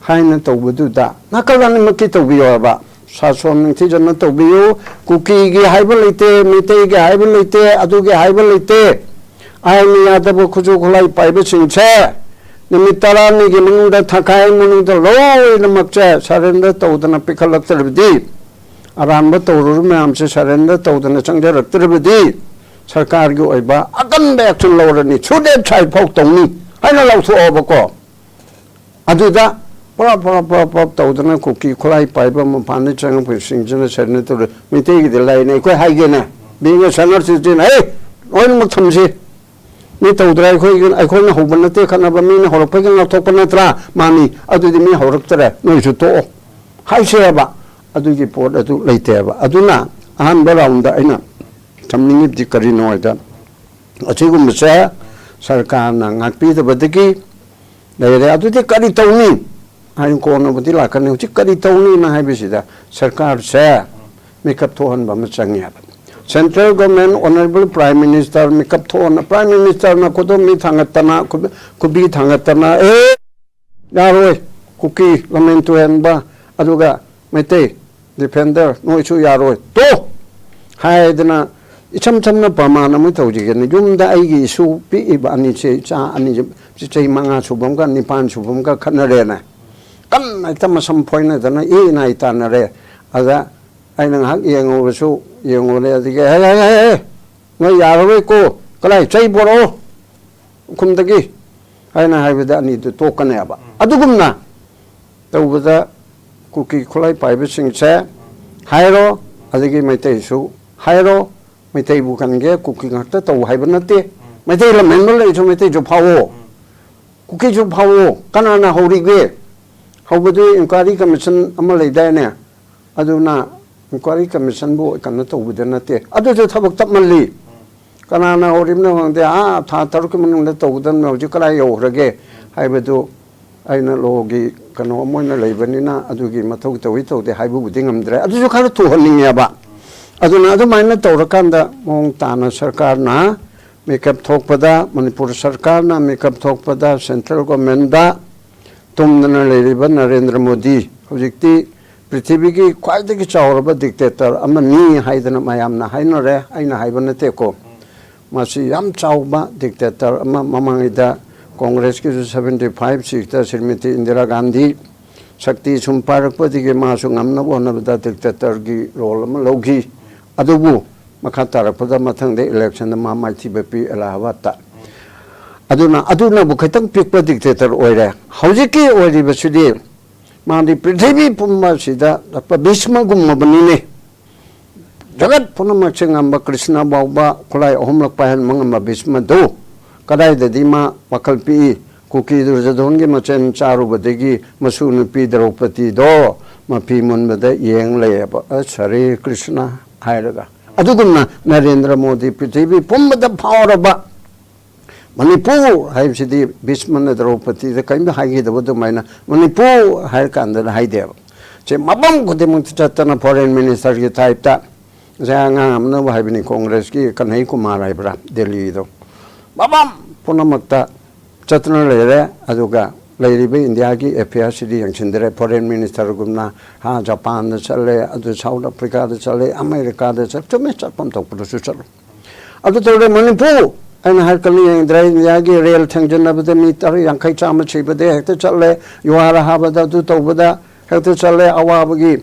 ꯍꯥꯏꯅ ꯇꯧꯕꯗꯨꯗ ꯅꯥꯀꯜ ꯑꯅꯤꯃꯛꯀꯤ ꯇꯧꯕꯤꯌꯣ ꯍꯥꯏꯕ꯫ ꯁꯥꯁꯣꯟ ꯅꯤꯡꯊꯤꯖꯅ ꯇꯧꯕꯤꯌꯨ꯫ ꯀꯨꯀꯤꯒꯤ ꯍꯥꯏꯕ ꯂꯩꯇꯦ, ꯃꯩꯇꯩꯒꯤ ꯍꯥꯏꯕ ꯂꯩꯇꯦ, ꯑꯗꯨꯒꯤ ꯍꯥꯏꯕ ꯂꯩꯇꯦ꯫ ꯑꯥꯏꯟ ꯌꯥꯗꯕ ꯈꯨꯠꯁꯨ ꯈꯨꯠꯂꯥꯏ ꯄꯥꯏꯕꯁꯤꯡꯁꯦ ꯅꯨꯃꯤꯠ ꯇꯔꯥꯅꯤꯒꯤ ꯃꯅꯨꯡꯗ, ꯊꯥꯈꯥꯏ ꯃꯅꯨꯡꯗ ꯂꯣꯏꯅꯃꯛꯁꯦ ꯁꯔꯦꯟꯗꯔ ꯇꯧꯗꯅ ꯄꯤꯈꯠꯂꯛꯇ꯭ꯔꯕꯗꯤ, ꯑꯔꯥꯟꯕ ꯇꯧꯔꯨꯔꯕ ꯃꯌꯥꯝꯁꯦ ꯁꯔꯦꯟꯗꯔ ꯇꯧꯗꯅ ꯆꯪꯖꯔꯛꯇ꯭ꯔꯕꯗꯤ, ꯁꯔꯀꯥꯔꯒꯤ ꯑꯣꯏꯕ ꯑꯀꯟꯕ ꯑꯦꯛꯁꯟ ꯂꯧꯔꯅꯤ, ꯁꯨꯗꯦꯠ ꯁꯥꯏꯠ ꯐꯥꯎ ꯇꯧꯅꯤ ꯍꯥꯏꯅ ꯂꯥꯎꯊꯣꯛꯑꯣꯕꯀꯣ꯫ ꯑꯗꯨꯗ ꯄꯨꯔꯥ ꯄꯨꯔꯥ ꯄꯨꯔꯥ ꯄꯨꯔꯥ ꯇꯧꯗꯅ ꯀꯨꯀꯤ ꯈꯨꯠꯂꯥꯏ ꯄꯥꯏꯕ ꯃꯄꯥꯟꯗ ꯆꯪꯉꯛꯄꯁꯤꯡꯁꯤꯅ ꯁꯔꯦꯟꯗꯔ ꯇꯧꯔꯦ꯫ ꯃꯩꯇꯩꯒꯤꯗꯤ ꯂꯩꯅꯦ, ꯑꯩꯈꯣꯏ ꯍꯥꯏꯒꯦꯅꯦ, ꯕꯤꯡ ꯑꯦ ꯁꯅꯔ ꯁꯤꯇꯤꯖꯦꯟ, ꯑꯦ, ꯂꯣꯏꯅꯃꯛ ꯊꯝꯁꯤ꯫ ꯃꯤ ꯇꯧꯗ꯭ꯔꯥ? ꯑꯩꯈꯣꯏ, ꯑꯩꯈꯣꯏꯅ ꯍꯧꯕ ꯅꯠꯇꯦ ꯈꯠꯅꯕ, ꯃꯤꯅ ꯍꯧꯔꯛꯄꯒꯤ ꯉꯥꯛꯊꯣꯛꯄ ꯅꯠꯇ꯭ꯔꯥ? ꯃꯥꯅꯤ꯫ ꯑꯗꯨꯗꯤ ꯃꯤ ꯍꯧꯔꯛꯇ꯭ꯔꯦ, ꯅꯣꯏꯁꯨ ꯇꯣꯛꯑꯣ ꯍꯥꯏꯁꯦꯕ꯫ ꯑꯗꯨꯒꯤ ꯄꯣꯠ ꯑꯗꯨ ꯂꯩꯇꯦꯕ꯫ ꯑꯗꯨꯅ ꯑꯍꯥꯟꯕ ꯔꯥꯎꯟꯗ ꯑꯩꯅ ꯊꯝꯅꯤꯡꯉꯤꯕꯗꯤ ꯀꯔꯤꯅꯣ ꯍꯥꯏꯗ, ꯑꯁꯤꯒꯨꯝꯕꯁꯦ ꯁꯔꯀꯥꯔꯅ ꯉꯥꯛꯄꯤꯗꯕꯗꯒꯤ ꯂꯩꯔꯦ꯫ ꯑꯗꯨꯗꯤ ꯀꯔꯤ ꯇꯧꯅꯤ ꯍꯥꯏꯅ ꯀꯣꯟꯅꯕꯨꯗꯤ ꯂꯥꯛꯀꯅꯤ꯫ ꯍꯧꯖꯤꯛ ꯀꯔꯤ ꯇꯧꯅꯤꯅ ꯍꯥꯏꯕꯁꯤꯗ ꯁꯔꯀꯥꯔꯁꯦ ꯃꯤꯀꯞ ꯊꯣꯛꯍꯟꯕ ꯑꯃ ꯆꯪꯉꯦꯕ꯫ Central government, honourable prime minister ꯃꯤꯀꯞ ꯊꯣꯛꯍꯟꯅ, ꯄ꯭ꯔꯥꯏꯝ ꯃꯤꯅꯤꯁꯇꯔꯅ ꯈꯨꯗꯣꯝꯕꯤ ꯊꯥꯡꯒꯠꯇꯅ, ꯈꯨꯕꯤ, ꯈꯨꯕꯤ ꯊꯥꯡꯒꯠꯇꯅ, "ꯑꯦ, ꯌꯥꯔꯣꯏ, ꯀꯨꯀꯤ ꯂꯝꯍꯦꯟ ꯇꯨꯍꯦꯟꯕ, ꯑꯗꯨꯒ ꯃꯩꯇꯩ ꯗꯤꯐꯦꯟꯗꯔ, ꯅꯣꯏꯁꯨ ꯌꯥꯔꯣꯏ꯫ ꯇꯣ! ꯍꯥꯏꯗꯅ ꯏꯆꯝ ꯆꯝꯅ ꯄ꯭ꯔꯃꯥꯟ ꯑꯃ ꯇꯧꯖꯒꯦꯅꯦ꯫ ꯌꯨꯝꯗ ꯑꯩꯒꯤ ꯏꯁꯨ ꯄꯤꯛꯏꯕ ꯑꯅꯤꯁꯦ, ꯏꯆꯥ ꯑꯅꯤꯁꯦ, ꯆꯍꯤ ꯃꯉꯥ ꯁꯨꯕ ꯑꯃꯒ ꯅꯤꯄꯥꯟ ꯁꯨꯕ ꯑꯃꯒ ꯈꯠꯅꯔꯦꯅ꯫ ꯀꯟꯅ ꯍꯦꯛꯇ ꯃꯁꯝ ꯐꯣꯏꯅꯗꯅ ꯏ ꯅꯥꯏ ꯇꯥꯟꯅꯔꯦ꯫ ꯑꯗ ꯑꯩꯅ ꯉꯥꯏꯍꯥꯛ ꯌꯦꯡꯉꯨꯕꯁꯨ ꯌꯦꯡꯉꯨꯔꯦ꯫ ꯑꯗꯒꯤ, "ꯍꯦ, ꯍꯦ, ꯍꯦ, ꯍꯦ, ꯅꯣꯏ ꯌꯥꯔꯔꯣꯏꯀꯣ, ꯀꯗꯥꯏ ꯆꯩ ꯄꯣꯔꯛꯑꯣ ꯎꯈꯨꯝꯗꯒꯤ" ꯍꯥꯏꯅ ꯍꯥꯏꯕꯗ ꯑꯅꯤꯗꯨ ꯇꯣꯛꯀꯅꯦꯕ꯫ ꯑꯗꯨꯒꯨꯝꯅ ꯇꯧꯕꯗ ꯀꯨꯀꯤ ꯈꯨꯠꯂꯥꯏ ꯄꯥꯏꯕꯁꯤꯡꯁꯦ ꯍꯥꯏꯔꯣ, ꯑꯗꯒꯤ ꯃꯩꯇꯩꯁꯨ ꯍꯥꯏꯔꯣ, ꯃꯩꯇꯩꯕꯨ ꯀꯟꯒꯦ ꯀꯨꯀꯤ ꯉꯥꯛꯇ ꯇꯧ ꯍꯥꯏꯕ ꯅꯠꯇꯦ꯫ ꯃꯩꯇꯩ ꯂꯝꯍꯦꯟꯕ ꯂꯩꯔꯁꯨ ꯃꯩꯇꯩꯁꯨ ꯐꯥꯎꯑꯣ, ꯀꯨꯀꯤꯁꯨ ꯐꯥꯎꯑꯣ꯫ ꯀꯅꯥꯅ ꯍꯧꯔꯤꯒꯦ? ꯍꯧꯕꯗꯨ ꯏꯟꯀ꯭ꯋꯥꯏꯔꯤ ꯀꯃꯤꯁꯟ ꯑꯃ ꯂꯩꯗꯥꯏꯅꯦ? ꯑꯗꯨꯅ ꯏꯟꯀ꯭ꯋꯥꯏꯔꯤ ꯀꯃꯤꯁꯟꯕꯨ ꯀꯩꯅꯣ ꯇꯧꯕꯗ ꯅꯠꯇꯦ, ꯑꯗꯨꯁꯨ ꯊꯕꯛ ꯇꯞꯃꯜꯂꯤ꯫ ꯀꯅꯥꯅ ꯍꯧꯔꯤꯕꯅꯣ ꯈꯪꯗꯦ, ꯑꯥ ꯊꯥ ꯇꯔꯨꯛꯀꯤ ꯃꯅꯨꯡꯗ ꯇꯧꯒꯗꯕꯅꯤ, ꯍꯧꯖꯤꯛ ꯀꯗꯥꯏ ꯌꯧꯈ꯭ꯔꯒꯦ ꯍꯥꯏꯕꯗꯨ ꯑꯩꯅ ꯂꯣꯒꯤ ꯀꯩꯅꯣ ꯑꯃ ꯑꯣꯏꯅ ꯂꯩꯕꯅꯤꯅ ꯑꯗꯨꯒꯤ ꯃꯊꯧ ꯇꯧꯏ ꯇꯧꯗꯦ ꯍꯥꯏꯕꯕꯨꯗꯤ ꯉꯝꯗ꯭ꯔꯦ, ꯑꯗꯨꯁꯨ ꯈꯔ ꯊꯨꯍꯟꯅꯤꯡꯉꯦꯕ꯫ ꯑꯗꯨꯅ ꯑꯗꯨꯃꯥꯏꯅ ꯇꯧꯔꯀꯥꯟꯗ ꯃꯑꯣꯡ ꯇꯥꯅ ꯁꯔꯀꯥꯔꯅ ꯃꯤꯀꯞ ꯊꯣꯛꯄꯗ, ꯃꯅꯤꯄꯨꯔ ꯁꯔꯀꯥꯔꯅ ꯃꯤꯀꯞ ꯊꯣꯛꯄꯗ, ꯁꯦꯟꯇ꯭ꯔꯦꯜ ꯒꯣꯔꯃꯦꯟꯗ ꯇꯨꯝꯗꯅ ꯂꯩꯔꯤꯕ ꯅꯔꯦꯟꯗ꯭ꯔ ꯃꯣꯗꯤ, ꯍꯧꯖꯤꯛꯇꯤ ꯄ꯭ꯔꯤꯊꯤꯕꯤꯒꯤ ꯈ꯭ꯋꯥꯏꯗꯒꯤ ꯆꯥꯎꯔꯕ ꯗꯤꯛꯇꯦꯇꯔ ꯑꯃꯅꯤ ꯍꯥꯏꯗꯅ ꯃꯌꯥꯝꯅ ꯍꯥꯏꯅꯔꯦ, ꯑꯩꯅ ꯍꯥꯏꯕ ꯅꯠꯇꯦꯀꯣ꯫ ꯃꯁꯤ ꯌꯥꯝ ꯆꯥꯎꯕ ꯗꯤꯛꯇꯦꯇꯔ ꯑꯃ, ꯃꯃꯥꯡꯉꯩꯗ ꯀꯣꯡꯒ꯭ꯔꯦꯁꯀꯤꯁꯨ ꯁꯚꯦꯟꯇꯤ ꯐꯥꯏꯚ ꯁꯤꯛꯁꯇ ꯁ꯭ꯔꯤꯃꯇꯤ ꯏꯟꯗꯤꯔꯥ ꯒꯥꯟꯙꯤ ꯁꯛꯇꯤ ꯁꯨꯝ ꯄꯥꯏꯔꯛꯄꯗꯒꯤ ꯃꯥꯁꯨ ꯉꯝꯅꯕ ꯍꯣꯠꯅꯕꯗ ꯗꯤꯛꯇꯦꯇꯔꯒꯤ ꯔꯣꯜ ꯑꯃ ꯂꯧꯈꯤ꯫ ꯑꯗꯨꯕꯨ ꯃꯈꯥ ꯇꯥꯔꯛꯄꯗ ꯃꯊꯪꯗ ꯏꯂꯦꯛꯁꯟꯗ ꯃꯥ ꯃꯥꯏꯊꯤꯕ ꯄꯤ ꯑꯦꯂꯥꯍꯥꯕꯥꯗꯇ꯫ ꯑꯗꯨꯅ ꯑꯗꯨꯅꯕꯨ ꯈꯤꯇꯪ ꯄꯤꯛꯄ ꯗꯤꯛꯇꯦꯇꯔ ꯑꯣꯏꯔꯦ꯫ ꯍꯧꯖꯤꯛꯀꯤ ꯑꯣꯏꯔꯤꯕꯁꯤꯗꯤ ꯃꯥꯗꯤ ꯄ꯭ꯔꯤꯊꯤꯕꯤ ꯄꯨꯝꯕꯁꯤꯗ ꯚꯤꯁꯃꯒꯨꯝꯂꯕꯅꯤꯅꯦ꯫ ꯖꯒꯠ ꯄꯨꯝꯅꯃꯛꯁꯦ ꯉꯝꯕ ꯀ꯭ꯔꯤꯁꯅ ꯐꯥꯎꯕ ꯈꯨꯠꯂꯥꯏ ꯑꯍꯨꯝꯂꯛ ꯄꯥꯏꯍꯟꯕ ꯉꯝꯕ ꯚꯤꯁꯃꯗꯨ ꯀꯗꯥꯏꯗꯗꯤ ꯃꯥ ꯋꯥꯈꯜ ꯄꯤꯛꯏ? ꯀꯨꯀꯤ ꯗꯨꯔꯖꯣꯙꯣꯟꯒꯤ ꯃꯆꯦꯟ ꯆꯥꯔꯨꯕꯗꯒꯤ ꯃꯁꯨ ꯅꯨꯄꯤ ꯗ꯭ꯔꯧꯄꯗꯤꯗꯣ ꯃꯐꯤ ꯃꯨꯟꯕꯗ ꯌꯦꯡ ꯂꯩꯌꯦꯕ, "ꯑꯁ, ꯍꯔꯦ ꯀ꯭ꯔꯤꯁꯅ" ꯍꯥꯏꯔꯒ꯫ ꯑꯗꯨꯒꯨꯝꯅ ꯅꯔꯦꯟꯗ꯭ꯔ ꯃꯣꯗꯤ ꯄ꯭ꯔꯤꯊꯤꯕꯤ ꯄꯨꯝꯕꯗ ꯐꯥꯎꯔꯕ ꯃꯅꯤꯄꯨꯔ ꯍꯥꯏꯕꯁꯤꯗꯤ ꯚꯤꯁꯃꯅ ꯗ꯭ꯔꯧꯄꯗꯤꯗ ꯀꯔꯤꯝꯇ ꯍꯥꯏꯈꯤꯗꯕ ꯑꯗꯨꯃꯥꯏꯅ ꯃꯅꯤꯄꯨꯔ ꯍꯥꯏꯔ ꯀꯥꯟꯗꯅ ꯍꯥꯏꯗꯦꯕ꯫ ꯁꯤ ꯃꯐꯝ ꯈꯨꯗꯤꯡꯃꯛꯇ ꯆꯠꯇꯅ ꯐꯣꯔꯦꯟ ꯃꯤꯅꯤꯁꯇꯔꯒꯤ ꯇꯥꯏꯞꯇ, ꯉꯁꯥꯏ ꯑꯉꯥꯡ ꯑꯃꯅꯕꯨ ꯍꯥꯏꯕꯅꯤ, ꯀꯣꯡꯒ꯭ꯔꯦꯁꯀꯤ ꯀꯟꯍꯩ ꯀꯨꯃꯥꯔ ꯍꯥꯏꯕ꯭ꯔꯥ, ꯗꯦꯜꯂꯤꯗꯣ, ꯃꯐꯝ ꯄꯨꯝꯅꯃꯛꯇ ꯆꯠꯇꯨꯅ ꯂꯩꯔꯦ꯫ ꯑꯗꯨꯒ ꯂꯩꯔꯤꯕ ꯏꯟꯗꯤꯌꯥꯒꯤ ꯑꯦꯐꯤꯌꯔꯁꯤꯗꯤ ꯌꯦꯡꯁꯤꯟꯗ꯭ꯔꯦ꯫ ꯐꯣꯔꯦꯟ ꯃꯤꯅꯤꯁꯇꯔꯒꯨꯝꯅ, ꯍꯥ, ꯖꯄꯥꯟꯗ ꯆꯠꯂꯦ, ꯑꯗꯨ ꯁꯥꯎꯠ ꯑꯐ꯭ꯔꯤꯀꯥꯗ ꯆꯠꯂꯦ, ꯑꯃꯦꯔꯤꯀꯥꯗ ꯆꯠ-, ꯆꯨꯝꯃꯦ, ꯆꯠꯐꯝ ꯊꯣꯛꯄꯗꯁꯨ ꯆꯠꯂꯨ꯫ ꯑꯗꯨ ꯇꯧꯔꯦ ꯃꯅꯤꯄꯨꯔ, ꯑꯩꯅ ꯍꯥꯏꯔꯛꯀꯅꯤ ꯌꯦꯡꯗ꯭ꯔꯦ, ꯏꯟꯗꯤꯌꯥꯒꯤ ꯔꯦꯜ ꯊꯦꯡꯖꯤꯟꯅꯕꯗ ꯃꯤ ꯇꯔꯥ ꯌꯥꯡꯈꯩ ꯆꯥꯝꯃ ꯁꯤꯕꯗ ꯍꯦꯛꯇ ꯆꯠꯂꯦ, ꯌꯨꯍꯥꯔ ꯍꯥꯕꯗ ꯑꯗꯨ ꯇꯧꯕꯗ ꯍꯦꯛꯇ ꯆꯠꯂꯦ, ꯑꯋꯥꯕꯒꯤ,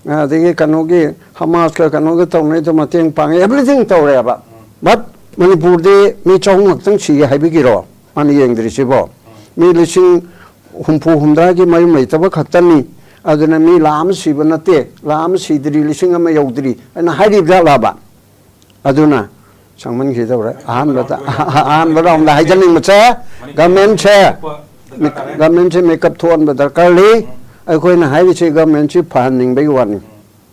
ꯑꯗꯒꯤ ꯀꯩꯅꯣꯒꯤ ꯍꯃꯥꯁꯀ ꯀꯩꯅꯣꯒ ꯇꯧꯅꯩꯗꯣ ꯃꯇꯦꯡ ꯄꯥꯡꯉꯦ, ꯑꯦꯕ꯭ꯔꯤꯊꯤꯡ ꯇꯧꯔꯦꯕ꯫ ꯕꯠ ꯃꯅꯤꯄꯨꯔꯗꯤ ꯃꯤ ꯆꯍꯨꯝ ꯈꯛꯇꯪ ꯁꯤ ꯍꯥꯏꯕꯤꯒꯤꯔꯣ ꯃꯥꯅ ꯌꯦꯡꯗ꯭ꯔꯤꯁꯤꯕꯣ? ꯃꯤ ꯂꯤꯁꯤꯡ ꯍꯨꯝꯐꯨ ꯍꯨꯝꯗ꯭ꯔꯥꯒꯤ ꯃꯌꯨꯝ ꯂꯩꯇꯕ ꯈꯛꯇꯅꯤ꯫ ꯑꯗꯨꯅ ꯃꯤ ꯂꯥꯈ ꯑꯃ ꯁꯤꯕ ꯅꯠꯇꯦ, ꯂꯥꯈ ꯑꯃ ꯁꯤꯗ꯭ꯔꯤ, ꯂꯤꯁꯤꯡ ꯑꯃ ꯌꯧꯗ꯭ꯔꯤ ꯍꯥꯏꯅ ꯍꯥꯏꯔꯤꯕ ꯖꯥꯠꯂꯕ? ꯑꯗꯨꯅ ꯁꯥꯡꯃꯟꯈꯤꯗꯧꯔꯦ꯫ ꯑꯍꯥꯟꯕꯗ, ꯑꯍꯥꯟꯕ ꯔꯥꯎꯟꯗ ꯍꯥꯏꯖꯅꯤꯡꯕꯁꯦ, ꯒꯃꯦꯟꯁꯦ, ꯒꯃꯦꯟꯁꯦ ꯃꯦꯀꯞ ꯊꯣꯛꯍꯟꯕ ꯗꯔꯀꯥꯔ ꯂꯩ꯫ ꯑꯩꯈꯣꯏꯅ ꯍꯥꯏꯔꯤꯁꯤ ꯒꯃꯦꯟꯁꯤ ꯐꯍꯟꯅꯤꯡꯕꯒꯤ ꯋꯥꯅꯤ꯫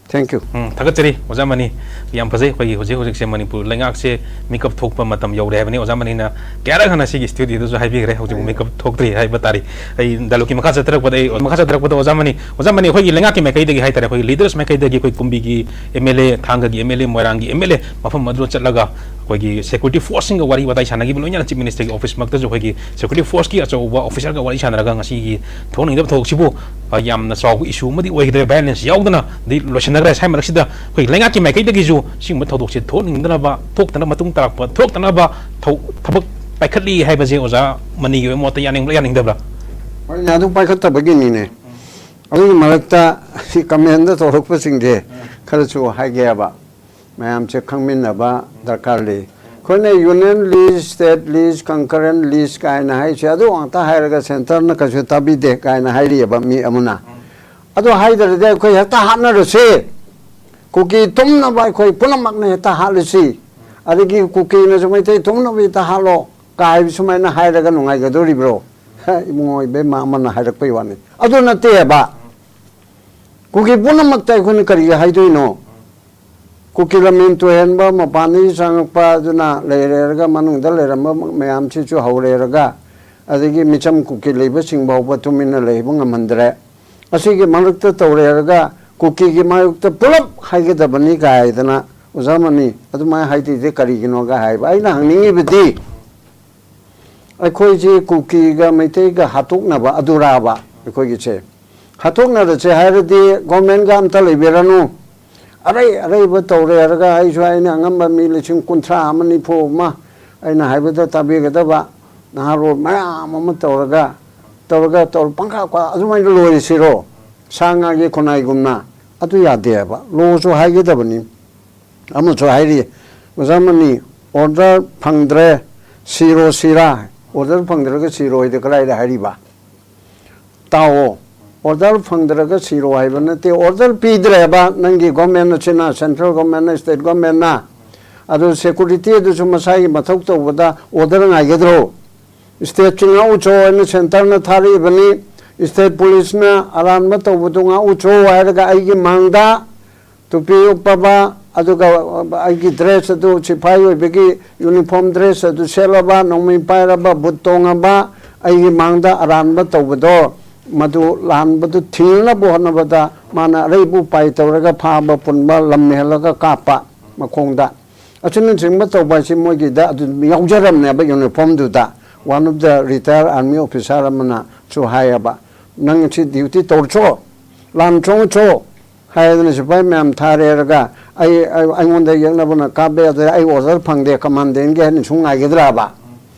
Thank you꯫ ꯎꯝ, ꯊꯥꯒꯠꯆꯔꯤ ꯑꯣꯖꯥ ꯃꯅꯤ꯫ ꯌꯥꯝ ꯐꯖꯩ꯫ ꯑꯩꯈꯣꯏꯒꯤ ꯍꯧꯖꯤꯛ ꯍꯧꯖꯤꯛꯁꯦ ꯃꯅꯤꯄꯨꯔ ꯂꯩꯉꯥꯛꯁꯦ ꯃꯤꯀꯞ ꯊꯣꯛꯄ ꯃꯇꯝ ꯌꯧꯔꯦ ꯍꯥꯏꯕꯅꯤ꯫ ꯑꯣꯖꯥ ꯃꯅꯤꯅ ꯀꯌꯥꯔꯛ ꯍꯟꯅ ꯁꯤꯒꯤ ꯁ꯭ꯇꯨꯗꯤꯑꯣꯗꯁꯨ ꯍꯥꯏꯕꯤꯈ꯭ꯔꯦ, ꯍꯧꯖꯤꯛ ꯃꯤꯀꯞ ꯊꯣꯛꯇ꯭ꯔꯤ ꯍꯥꯏꯕ ꯇꯥꯔꯦ꯫ ꯑꯩ ꯗꯥꯏꯂꯣꯛꯀꯤ ꯃꯈꯥ ꯆꯠꯊꯔꯛꯄꯗ, ꯑꯩ ꯃꯈꯥ ꯆꯠꯊꯔꯛꯄꯗ ꯑꯣꯖꯥ ꯃꯅꯤ, ꯑꯣꯖꯥ ꯃꯅꯤ, ꯑꯩꯈꯣꯏꯒꯤ ꯂꯩꯉꯥꯛꯀꯤ ꯃꯥꯏꯀꯩꯗꯒꯤ ꯍꯥꯏꯇꯥꯔꯦ, ꯑꯩꯈꯣꯏꯒꯤ ꯂꯤꯗꯔꯁ ꯃꯥꯏꯀꯩꯗꯒꯤ, ꯑꯩꯈꯣꯏ ꯀꯨꯝꯕꯤꯒꯤ ꯑꯦꯝ ꯑꯦꯜ ꯑꯦ, ꯊꯥꯡꯒꯒꯤ ꯑꯦꯝ ꯑꯦꯜ ꯑꯦ, ꯃꯣꯏꯔꯥꯡꯒꯤ ꯑꯦꯝ ꯑꯦꯜ ꯑꯦ, ꯃꯐꯝ ꯑꯗꯨꯗ ꯆꯠꯂꯒ ꯑꯩꯈꯣꯏꯒꯤ ꯁꯦꯀ꯭ꯌꯨꯔꯤꯇꯤ ꯐꯣꯔꯁꯁꯤꯡꯒ ꯋꯥꯔꯤ ꯋꯥꯇꯥꯏ ꯁꯥꯟꯅꯈꯤꯕ, ꯂꯣꯏꯅꯅ ꯆꯤꯐ ꯃꯤꯅꯤꯁꯇꯔꯒꯤ ꯑꯣꯐꯤꯁꯃꯛꯇꯁꯨ ꯑꯩꯈꯣꯏꯒꯤ ꯁꯦꯀ꯭ꯌꯨꯔꯤꯇꯤ ꯐꯣꯔꯁꯀꯤ ꯑꯆꯧꯕ ꯑꯣꯐꯤꯁꯔꯒ ꯋꯥꯔꯤ ꯁꯥꯟꯅꯔꯒ ꯉꯁꯤꯒꯤ ꯊꯣꯛꯍꯟꯅꯤꯡꯗꯕ ꯊꯧꯗꯣꯛꯁꯤꯕꯨ, ꯑ, ꯌꯥꯝꯅ ꯆꯥꯎꯕ ꯏꯁꯨ ꯑꯃꯗꯤ ꯑꯣꯏꯈꯤꯗ꯭ꯔꯦ, ꯚꯥꯏꯑꯣꯂꯦꯟꯁ ꯌꯥꯎꯗꯅ ꯗꯤ ꯂꯣꯏꯁꯤꯟꯅꯈ꯭ꯔꯦ꯫ ꯁ꯭ꯋꯥꯏ ꯃꯔꯛꯁꯤꯗ ꯑꯩꯈꯣꯏ ꯂꯩꯉꯥꯛꯀꯤ ꯃꯥꯏꯀꯩꯗꯒꯤꯁꯨ ꯁꯤꯒꯨꯝꯕ ꯊꯧꯗꯣꯛꯁꯦ ꯊꯣꯛꯍꯟꯅꯤꯡꯗꯅꯕ, ꯊꯣꯛꯇꯅꯕ, ꯃꯇꯨꯡ ꯇꯥꯔꯛꯄ ꯊꯣꯛꯇꯅꯕ ꯊꯧ-, ꯊꯕꯛ ꯄꯥꯏꯈꯠꯂꯤ ꯍꯥꯏꯕꯁꯦ ꯑꯣꯖꯥ ꯃꯅꯤꯒꯤ ꯑꯣꯏꯕ ꯃꯣꯠꯇ ꯌꯥꯅꯤꯡꯕ꯭ꯔꯥ ꯌꯥꯅꯤꯡꯗꯕ꯭ꯔꯥ? ꯍꯣꯏꯅꯦ, ꯑꯗꯨ ꯄꯥꯏꯈꯠꯇꯕꯒꯤꯅꯤꯅꯦ꯫ ꯑꯗꯨꯒꯤ ꯃꯔꯛꯇ ꯁꯤ ꯀꯃꯦꯟꯗ ꯇꯧꯔꯛꯄꯁꯤꯡꯁꯦ ꯈꯔꯁꯨ ꯍꯥꯏꯒꯦꯕ꯫ ꯃꯌꯥꯝꯁꯦ ꯈꯪꯃꯤꯟꯅꯕ ꯗꯔꯀꯥꯔ ꯂꯩ꯫ ꯑꯩꯈꯣꯏꯅ ꯌꯨꯅꯤꯌꯟ ꯂꯤꯁ, ꯁ꯭ꯇꯦꯠ ꯂꯤꯁ, ꯀꯟꯀꯔꯦꯟ ꯂꯤꯁ ꯀꯥꯏꯅ ꯍꯥꯏꯔꯤꯁꯦ ꯑꯗꯨ ꯉꯥꯛꯇ ꯍꯥꯏꯔꯒ ꯁꯦꯟꯇꯔꯅ ꯀꯩꯁꯨ ꯇꯥꯕꯤꯗꯦ ꯀꯥꯏꯅ ꯍꯥꯏꯔꯤꯑꯕ ꯃꯤ ꯑꯃꯅ꯫ ꯑꯗꯨ ꯍꯥꯏꯗ꯭ꯔꯗꯤ ꯑꯩꯈꯣꯏ ꯍꯦꯛꯇ ꯍꯥꯠꯅꯔꯁꯤ꯫ ꯀꯨꯀꯤ ꯇꯨꯝꯅꯕ ꯑꯩꯈꯣꯏ ꯄꯨꯝꯅꯃꯛꯅ ꯍꯦꯛꯇ ꯍꯥꯠꯂꯁꯤ꯫ ꯑꯗꯒꯤ ꯀꯨꯀꯤꯅꯁꯨ ꯃꯩꯇꯩ ꯇꯨꯝꯅꯕ ꯍꯦꯛꯇ ꯍꯥꯠꯂꯣ ꯀꯥꯏ ꯁꯨꯃꯥꯏꯅ ꯍꯥꯏꯔꯒ ꯅꯨꯡꯉꯥꯏꯒꯗꯣꯔꯤꯕ꯭ꯔꯣ? ꯏꯕꯨꯡꯉꯣ ꯏꯕꯦꯝꯃ ꯑꯃꯅ ꯍꯥꯏꯔꯛꯄꯩ ꯋꯥꯅꯤ꯫ ꯑꯗꯨ ꯅꯠꯇꯦꯕ꯫ ꯀꯨꯀꯤ ꯄꯨꯝꯅꯃꯛꯇ ꯑꯩꯈꯣꯏꯅ ꯀꯔꯤꯒꯤ ꯍꯥꯏꯗꯣꯏꯅꯣ? ꯀꯨꯀꯤ ꯂꯝꯃꯦꯟ ꯇꯨꯍꯦꯟꯕ, ꯃꯄꯥꯟꯗꯒꯤ ꯆꯪꯉꯛꯄ, ꯑꯗꯨꯅ ꯂꯩꯔꯦꯔꯒ ꯃꯅꯨꯡꯗ ꯂꯩꯔꯝꯕ ꯃꯌꯥꯝꯁꯤꯁꯨ ꯍꯧꯔꯦꯔꯒ, ꯑꯗꯒꯤ ꯃꯤꯆꯝ ꯀꯨꯀꯤ ꯂꯩꯕꯁꯤꯡ ꯐꯥꯎꯕ ꯇꯨꯃꯤꯟꯅ ꯂꯩꯕ ꯉꯝꯍꯟꯗ꯭ꯔꯦ꯫ ꯑꯁꯤꯒꯤ ꯃꯔꯛꯇ ꯇꯧꯔꯦꯔꯒ ꯀꯨꯀꯤꯒꯤ ꯃꯥꯌꯣꯛꯇ ꯄꯨꯂꯞ ꯍꯥꯏꯒꯗꯕꯅꯤ ꯀꯥꯏꯗꯅ ꯑꯣꯖꯥ ꯃꯅꯤ ꯑꯗꯨꯃꯥꯏꯅ ꯍꯥꯏꯗꯣꯏꯁꯦ ꯀꯔꯤꯒꯤꯅꯣꯒ ꯍꯥꯏꯕ꯫ ꯑꯩꯅ ꯍꯪꯅꯤꯡꯉꯤꯕꯗꯤ, ꯑꯩꯈꯣꯏꯁꯤ ꯀꯨꯀꯤꯒ ꯃꯩꯇꯩꯒ ꯍꯥꯠꯇꯣꯛꯅꯕ ꯑꯗꯨꯔꯥꯕ ꯑꯩꯈꯣꯏꯒꯤꯁꯦ? ꯍꯥꯠꯇꯣꯛꯅꯔꯁꯦ ꯍꯥꯏꯔꯗꯤ ꯒꯣꯔꯃꯦꯟꯒ ꯑꯝꯇ ꯂꯩꯕꯤꯔꯅꯨ꯫ ꯑꯔꯩ ꯑꯔꯩꯕ ꯇꯧꯔꯦ ꯍꯥꯏꯔꯒ ꯑꯩꯁꯨ ꯑꯩꯅ ꯑꯉꯝꯕ ꯃꯤ ꯂꯤꯁꯤꯡ ꯀꯨꯟꯊ꯭ꯔꯥ ꯑꯃ, ꯅꯤꯐꯨ ꯑꯃ, ꯑꯩꯅ ꯍꯥꯏꯕꯗ ꯇꯥꯕꯤꯒꯗꯕ ꯅꯍꯥꯔꯣꯜ ꯃꯌꯥꯝ ꯑꯃ ꯇꯧꯔꯒ, ꯇꯧꯔꯒ, ꯇꯧꯔ ꯄꯪꯈꯥ ꯈꯥ ꯑꯗꯨꯃꯥꯏꯅ ꯂꯣꯏꯔꯤꯁꯤꯔꯣ? ꯁꯥ ꯉꯥꯒꯤ ꯈꯨꯟꯅꯥꯏꯒꯨꯝꯅ꯫ ꯑꯗꯨ ꯌꯥꯗꯦꯕ꯫ ꯂꯣꯁꯨ ꯍꯥꯏꯒꯗꯕꯅꯤ꯫ ꯑꯃꯁꯨ ꯍꯥꯏꯔꯤ, ꯑꯣꯖꯥ ꯃꯅꯤ, ꯑꯣꯔꯗꯔ ꯐꯪꯗ꯭ꯔꯦ, ꯁꯤꯔꯣ ꯁꯤꯔꯥ꯫ ꯑꯣꯔꯗꯔ ꯐꯪꯗ꯭ꯔꯒ ꯁꯤꯔꯣ ꯍꯥꯏꯗꯤ ꯀꯗꯥꯏꯗ ꯍꯥꯏꯔꯤꯕ? ꯇꯥꯎꯑꯣ, ꯑꯣꯔꯗꯔ ꯐꯪꯗ꯭ꯔꯒ ꯁꯤꯔꯣ ꯍꯥꯏꯕ ꯅꯠꯇꯦ, ꯑꯣꯔꯗꯔ ꯄꯤꯗ꯭ꯔꯦꯕ ꯅꯪꯒꯤ ꯒꯣꯔꯃꯦꯟ ꯑꯁꯤꯅ, ꯁꯦꯟꯇ꯭ꯔꯦꯜ ꯒꯣꯔꯃꯦꯟꯅ, ꯁ꯭ꯇꯦꯠ ꯒꯣꯔꯃꯦꯟꯅ꯫ ꯑꯗꯨ ꯁꯦꯀꯨꯔꯤꯇꯤ ꯑꯗꯨꯁꯨ ꯃꯁꯥꯒꯤ ꯃꯊꯧ ꯇꯧꯕꯗ ꯑꯣꯔꯗꯔ ꯉꯥꯏꯒꯗ꯭ꯔꯣ? ꯁ꯭ꯇꯦꯠꯁꯤ ꯉꯥꯛꯎꯆꯣ ꯍꯥꯏꯅ ꯁꯦꯟꯇꯔꯅ ꯊꯥꯔꯛꯏꯕꯅꯤ, ꯁ꯭ꯇꯦꯠ ꯄꯨꯂꯤꯁꯅ ꯑꯔꯥꯟꯕ ꯇꯧꯕꯗꯨ ꯉꯥꯛꯎꯆꯣ ꯍꯥꯏꯔꯒ ꯑꯩꯒꯤ ꯃꯥꯡꯗ ꯇꯨꯄꯤ ꯎꯞꯄꯕ, ꯑꯗꯨꯒ ꯑꯩꯒꯤ ꯗ꯭ꯔꯦꯁ ꯑꯗꯨ ꯁꯤꯐꯥꯏ ꯑꯣꯏꯕꯒꯤ ꯌꯨꯅꯤꯐꯣꯔꯝ ꯗ꯭ꯔꯦꯁ ꯑꯗꯨ ꯁꯦꯠꯂꯕ, ꯅꯣꯡꯃꯩ ꯄꯥꯏꯔꯕ, ꯕꯨꯠ ꯇꯣꯡꯉꯕ, ꯑꯩꯒꯤ ꯃꯥꯡꯗ ꯑꯔꯥꯟꯕ ꯇꯧꯕꯗꯣ, ꯃꯗꯨ ꯂꯥꯟꯕꯗꯨ ꯊꯤꯡꯅꯕ ꯍꯣꯠꯅꯕꯗ ꯃꯥꯅ ꯑꯔꯩꯕ ꯎꯄꯥꯏ ꯇꯧꯔꯒ ꯐꯥꯕ ꯄꯨꯟꯕ, ꯂꯝ ꯍꯦꯜꯂꯒ ꯀꯥꯞꯄ ꯃꯈꯣꯡꯗ, ꯑꯁꯤꯅꯆꯤꯡꯕ ꯇꯧꯕ ꯍꯥꯏꯁꯤ ꯃꯣꯏꯒꯤꯗ ꯑꯗꯨꯝ ꯌꯥꯎꯖꯔꯝꯅꯦꯕ ꯌꯨꯅꯤꯐꯣꯔꯝꯗꯨꯗ꯫ One of the retired army officer ꯑꯃꯅꯁꯨ ꯍꯥꯏꯌꯦꯕ, "ꯅꯪ ꯁꯤ ꯗ꯭ꯌꯨꯇꯤ ꯇꯧꯔꯁꯣ, ꯂꯥꯟ ꯆꯣꯡꯉꯁꯣ" ꯍꯥꯏꯗꯅ ꯁꯤꯐꯥꯏ ꯃꯌꯥꯝ ꯊꯥꯔꯦꯔꯒ ꯑꯩ, ꯑꯩ, ꯑꯩꯉꯣꯟꯗ ꯌꯦꯛꯅꯕꯅ ꯀꯥꯞꯄꯦ, ꯑꯗꯨꯗ ꯑꯩ ꯑꯣꯔꯗꯔ ꯐꯪꯗꯦ, ꯀꯃꯥꯟꯗꯦꯟꯒꯤ ꯍꯥꯏꯅ ꯁꯨꯝ ꯉꯥꯏꯒꯗ꯭ꯔꯕ?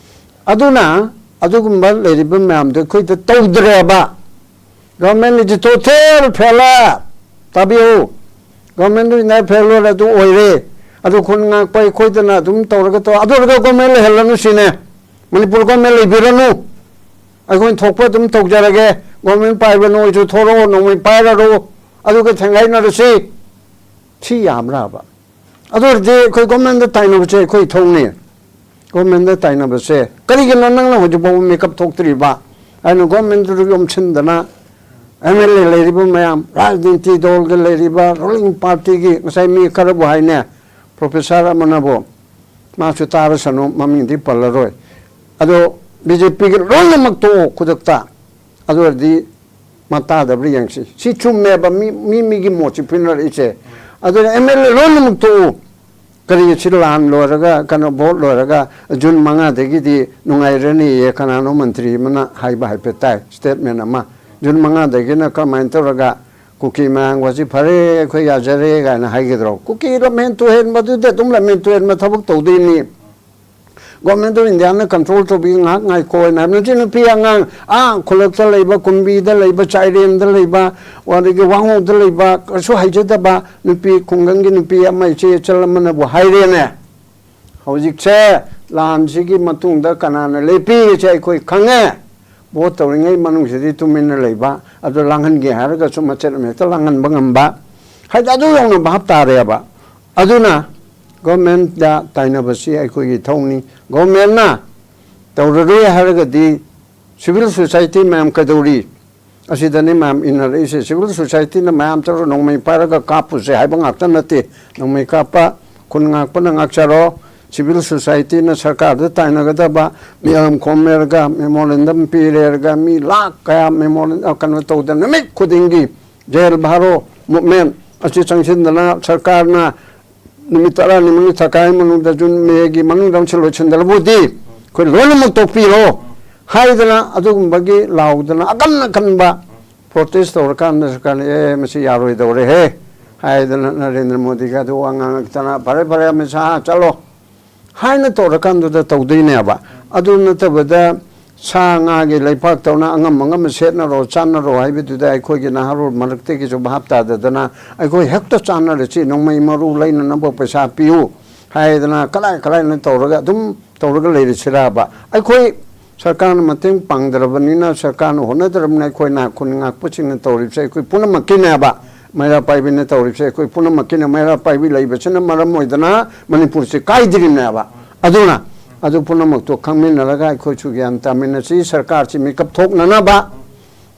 ꯑꯗꯨꯅ ꯑꯗꯨꯒꯨꯝꯕ ꯂꯩꯔꯤꯕ ꯃꯌꯥꯝꯗꯣ ꯑꯩꯈꯣꯏꯗ ꯇꯧꯗ꯭ꯔꯦꯕ꯫ Government is total failure꯫ ꯇꯥꯕꯤꯌꯨ, government is failure ꯑꯗꯨ ꯑꯣꯏꯔꯦ꯫ ꯑꯗꯨ ꯈꯨꯟ ꯉꯥꯛꯄ ꯑꯩꯈꯣꯏꯗꯅ ꯑꯗꯨꯝ ꯇꯧꯔꯒ ꯇꯧ, ꯑꯗꯨ ꯑꯣꯏꯔꯒ ꯒꯣꯔꯃꯦꯟ ꯂꯩꯍꯜꯂꯅꯨ ꯁꯤꯅꯦ꯫ ꯃꯅꯤꯄꯨꯔ ꯒꯣꯔꯃꯦꯟ ꯂꯩꯕꯤꯔꯅꯨ, ꯑꯩꯈꯣꯏꯅ ꯊꯣꯛꯄ ꯑꯗꯨꯝ ꯇꯧꯖꯔꯒꯦ, ꯒꯣꯔꯃꯦꯟ ꯄꯥꯏꯕ ꯅꯣꯏꯁꯨ ꯊꯣꯔꯛꯑꯣ, ꯅꯣꯡꯃꯩ ꯄꯥꯏꯔꯔꯣ, ꯑꯗꯨꯒ ꯊꯦꯡꯒꯥꯏꯅꯔꯁꯤ꯫ ꯁꯤ ꯌꯥꯕ꯭ꯔꯥꯕ? ꯑꯗꯨ ꯑꯣꯏꯔꯗꯤ ꯑꯩꯈꯣꯏ ꯒꯣꯔꯃꯦꯟꯗ ꯇꯥꯏꯅꯕꯁꯦ ꯑꯩꯈꯣꯏ ꯊꯣꯛꯅꯤ꯫ ꯒꯣꯔꯃꯦꯟꯗ ꯇꯥꯏꯅꯕꯁꯦ ꯀꯔꯤꯒꯤꯅꯣ ꯅꯪꯅ ꯍꯧꯖꯤꯛ ꯐꯥꯎꯕ ꯃꯦꯀꯞ ꯊꯣꯛꯇ꯭ꯔꯤꯕ? ꯍꯥꯏꯅ ꯒꯣꯔꯃꯦꯟꯗꯨꯗ ꯌꯣꯝꯁꯤꯟꯗꯅ ꯑꯦꯝ ꯑꯦꯜ ꯑꯦ ꯂꯩꯔꯤꯕ ꯃꯌꯥꯝ, ꯔꯥꯖꯅꯤꯇꯤ ꯗꯜꯒ ꯂꯩꯔꯤꯕ, ꯔꯨꯂꯤꯡ ꯄꯥꯔꯇꯤꯒꯤ, ꯉꯁꯥꯏ ꯃꯤ ꯈꯔꯕꯨ ꯍꯥꯏꯅꯦ, ꯄ꯭ꯔꯣꯐꯦꯁꯔ ꯑꯃꯅꯕꯨ, ꯃꯥꯁꯨ ꯇꯥꯔꯁꯅꯨ, ꯃꯃꯤꯡꯗꯤ ꯄꯜꯂꯔꯣꯏ, ꯑꯗꯣ ꯕꯤ ꯖꯦ ꯄꯤꯒꯤ ꯂꯣꯏꯅꯃꯛ ꯇꯣꯛꯑꯣ ꯈꯨꯗꯛꯇ꯫ ꯑꯗꯨ ꯑꯣꯏꯔꯗꯤ ꯃꯥ ꯇꯥꯗꯕ꯭ꯔꯥ ꯌꯦꯡꯁꯤ꯫ ꯁꯤ ꯆꯨꯝꯃꯦꯕ, ꯃꯤ, ꯃꯤ ꯃꯤꯒꯤ ꯃꯣꯠꯁꯤ ꯄꯤꯅꯔꯛꯏꯁꯦ꯫ ꯑꯗꯨꯅ ꯑꯦꯝ ꯑꯦꯜ ꯑꯦ ꯂꯣꯏꯅꯃꯛ ꯇꯣꯛꯎ꯫ ꯀꯔꯤ ꯁꯤ ꯂꯥꯟ ꯂꯣꯏꯔꯒ, ꯀꯩꯅꯣ, ꯚꯣꯠ ꯂꯣꯏꯔꯒ ꯖꯨꯟ ꯃꯉꯥꯗꯒꯤꯗꯤ ꯅꯨꯡꯉꯥꯏꯔꯅꯤꯌꯦ, ꯀꯅꯥꯅꯣ ꯃꯟꯇ꯭ꯔꯤ ꯑꯃꯅ ꯍꯥꯏꯕ ꯍꯥꯏꯐꯦꯠ ꯇꯥꯏ, ꯁ꯭ꯇꯦꯠꯃꯦꯟ ꯑꯃ꯫ ꯖꯨꯟ ꯃꯉꯥꯗꯒꯤꯅ ꯀꯔꯝꯍꯥꯏꯅ ꯇꯧꯔꯒ ꯀꯨꯀꯤ ꯃꯌꯥꯝꯒꯁꯤ "ꯐꯔꯦ, ꯑꯩꯈꯣꯏ ꯌꯥꯖꯔꯦ" ꯀꯥꯏꯅ ꯍꯥꯏꯒꯗ꯭ꯔꯣ? ꯀꯨꯀꯤ ꯂꯝꯍꯦꯟ ꯇꯨꯍꯦꯟꯕꯗꯨꯗꯤ ꯑꯗꯨꯝ ꯂꯝꯍꯦꯟ ꯇꯨꯍꯦꯟꯕ ꯊꯕꯛ ꯇꯧꯗꯣꯏꯅꯤ꯫ Government of Indiaꯅ control ꯇꯧꯕꯤ, ꯉꯥꯏꯍꯥꯛ ꯉꯥꯏꯈꯣꯅ ꯍꯥꯏꯕ ꯅꯠꯇꯦ꯫ ꯅꯨꯄꯤ ꯑꯉꯥꯡ, ꯑꯥ, ꯈꯨꯜꯂꯛꯇ ꯂꯩꯕ, ꯀꯨꯝꯕꯤꯗ ꯂꯩꯕ, ꯆꯥꯏꯔꯦꯟꯗ ꯂꯩꯕ, ꯑꯗꯒꯤ ꯋꯥꯉꯧꯗ ꯂꯩꯕ, ꯀꯩꯁꯨ ꯍꯩꯖꯗꯕ ꯅꯨꯄꯤ, ꯈꯨꯡꯒꯪꯒꯤ ꯅꯨꯄꯤ ꯑꯃ, ꯏꯆꯦ ꯏꯆꯜ ꯑꯃꯅꯕꯨ ꯍꯥꯏꯔꯦꯅꯦ, "ꯍꯧꯖꯤꯛꯁꯦ ꯂꯥꯟꯁꯤꯒꯤ ꯃꯇꯨꯡꯗ ꯀꯅꯥꯅ ꯂꯦꯞꯄꯤꯔꯤꯁꯦ ꯑꯩꯈꯣꯏ ꯈꯪꯉꯦ꯫ ꯚꯣꯠ ꯇꯧꯔꯤꯉꯩ ꯃꯅꯨꯡꯁꯤꯗꯤ ꯇꯨꯃꯤꯟꯅ ꯂꯩꯕ, ꯑꯗꯨ ꯂꯥꯡꯍꯟꯒꯦ ꯍꯥꯏꯔꯒꯁꯨ ꯃꯆꯦꯠ ꯑꯃ ꯍꯦꯛꯇ ꯂꯥꯡꯍꯟꯕ ꯉꯝꯕ", ꯍꯥꯏꯗꯤ ꯑꯗꯨ ꯌꯧꯅ ꯚꯥꯞ ꯇꯥꯔꯦꯕ꯫ ꯑꯗꯨꯅ governmentꯇ ꯇꯥꯏꯅꯕꯁꯤ ꯑꯩꯈꯣꯏꯒꯤ ꯏꯊꯧꯅꯤ꯫ Governmentꯅ ꯇꯧꯔꯔꯣꯏ ꯍꯥꯏꯔꯒꯗꯤ civil society ꯃꯌꯥꯝ ꯀꯩꯗꯧꯔꯤ? ꯑꯁꯤꯗꯅꯤ ꯃꯌꯥꯝ ꯏꯟꯅꯔꯛꯏꯁꯦ꯫ Civil societyꯅ ꯃꯌꯥꯝ ꯇꯧꯔ ꯅꯣꯡꯃꯩ ꯄꯥꯏꯔꯒ ꯀꯥꯞꯄꯨꯁꯦ ꯍꯥꯏꯕ ꯉꯥꯛꯇ ꯅꯠꯇꯦ꯫ ꯅꯣꯡꯃꯩ ꯀꯥꯞꯄ, ꯈꯨꯟ ꯉꯥꯛꯄꯅ ꯉꯥꯛꯆꯔꯣ꯫ Civil societyꯅ ꯁꯔꯀꯥꯔꯗ ꯇꯥꯏꯅꯒꯗꯕ, ꯃꯤꯌꯥꯝ ꯈꯣꯝꯃꯦꯔꯒ, memorandum ꯄꯤꯔꯦꯔꯒ, ꯃꯤ ꯂꯥꯛ ꯀꯌꯥ memorandum, ꯀꯩꯅꯣ ꯇꯧꯗꯅ ꯅꯨꯃꯤꯠ ꯈꯨꯗꯤꯡꯒꯤ ꯖꯦꯜ ꯚꯥꯔꯣ movement ꯑꯁꯤ ꯆꯪꯁꯤꯟꯗꯅ ꯁꯔꯀꯥꯔꯅ ꯅꯨꯃꯤꯠ ꯇꯔꯥꯅꯤ ꯃꯅꯨꯡ, ꯊꯥꯈꯥꯏ ꯃꯅꯨꯡꯗ, ꯖꯨꯟ ꯃꯦꯒꯤ ꯃꯅꯨꯡꯗ ꯑꯃꯁꯨ ꯂꯣꯏꯁꯤꯟꯗ꯭ꯔꯕꯨꯗꯤ ꯑꯩꯈꯣꯏ ꯂꯣꯏꯅꯃꯛ ꯇꯣꯛꯄꯤꯔꯣ ꯍꯥꯏꯗꯅ ꯑꯗꯨꯒꯨꯝꯕꯒꯤ ꯂꯥꯎꯗꯅ ꯑꯀꯟ ꯑꯀꯟꯕ protest ꯇꯧꯔꯀꯥꯟꯗ ꯁꯔꯀꯥꯔꯅ "ꯑꯦ, ꯃꯁꯤ ꯌꯥꯔꯣꯏꯗꯧꯔꯦꯍꯦ" ꯍꯥꯏꯗꯅ ꯅꯔꯦꯟꯗ꯭ꯔ ꯃꯣꯗꯤꯒ ꯑꯗꯨ ꯋꯥ ꯉꯥꯡꯉꯛꯇꯅ, "ꯐꯔꯦ, ꯐꯔꯦ, ꯑꯃꯤꯠ ꯁꯥꯍ, ꯆꯠꯂꯣ" ꯍꯥꯏꯅ ꯇꯧꯔꯀꯥꯟꯗꯨꯗ ꯇꯧꯗꯣꯏꯅꯦꯕ꯫ ꯑꯗꯨ ꯅꯠꯇꯕꯗ ꯁꯥ ꯉꯥꯒꯤ ꯂꯩꯄꯥꯛꯇꯧꯅ ꯑꯉꯝ ꯑꯉꯝꯕ ꯁꯦꯠꯅꯔꯣ, ꯆꯥꯅꯔꯣ ꯍꯥꯏꯕꯗꯨꯗ ꯑꯩꯈꯣꯏꯒꯤ ꯅꯍꯥꯔꯣꯜ ꯃꯔꯛꯇꯒꯤꯁꯨ ꯚꯥꯞ ꯇꯥꯗꯗꯅ, "ꯑꯩꯈꯣꯏ ꯍꯦꯛꯇ ꯆꯥꯅꯔꯁꯤ, ꯅꯣꯡꯃꯩ ꯃꯔꯨ ꯂꯩꯅꯅꯕ ꯄꯩꯁꯥ ꯄꯤꯌꯨ" ꯍꯥꯏꯗꯅ ꯀꯗꯥꯏ ꯀꯗꯥꯏꯅ ꯇꯧꯔꯒ ꯑꯗꯨꯝ ꯇꯧꯔꯒ ꯂꯩꯔꯁꯤꯔꯕ? ꯑꯩꯈꯣꯏ ꯁꯔꯀꯥꯔꯅ ꯃꯇꯦꯡ ꯄꯥꯡꯗ꯭ꯔꯕꯅꯤꯅ, ꯁꯔꯀꯥꯔꯅ ꯍꯣꯠꯅꯗ꯭ꯔꯕꯅꯤꯅ, ꯑꯩꯈꯣꯏꯅ ꯈꯨꯟ ꯉꯥꯛꯄꯁꯤꯡꯅ ꯇꯧꯔꯤꯕꯁꯦ ꯑꯩꯈꯣꯏ ꯄꯨꯝꯅꯃꯛꯀꯤꯅꯦꯕ꯫ ꯃꯩꯔꯥ ꯄꯥꯏꯕꯤꯅ ꯇꯧꯔꯤꯕꯁꯦ ꯑꯩꯈꯣꯏ ꯄꯨꯝꯅꯃꯛꯀꯤꯅꯦ꯫ ꯃꯩꯔꯥ ꯄꯥꯏꯕꯤ ꯂꯩꯕꯁꯤꯅ ꯃꯔꯝ ꯑꯣꯏꯗꯅ ꯃꯅꯤꯄꯨꯔꯁꯦ ꯀꯥꯏꯗ꯭ꯔꯤꯕꯅꯦꯕ꯫ ꯑꯗꯨꯅ ꯑꯗꯨ ꯄꯨꯝꯅꯃꯛꯇꯣ ꯈꯪꯃꯤꯟꯅꯔꯒ ꯑꯩꯈꯣꯏꯁꯨ ꯒ꯭ꯌꯥꯟ ꯇꯥꯃꯤꯟꯅꯁꯤ꯫ ꯁꯔꯀꯥꯔꯁꯤ ꯃꯤꯀꯞ ꯊꯣꯛꯅꯅꯕ,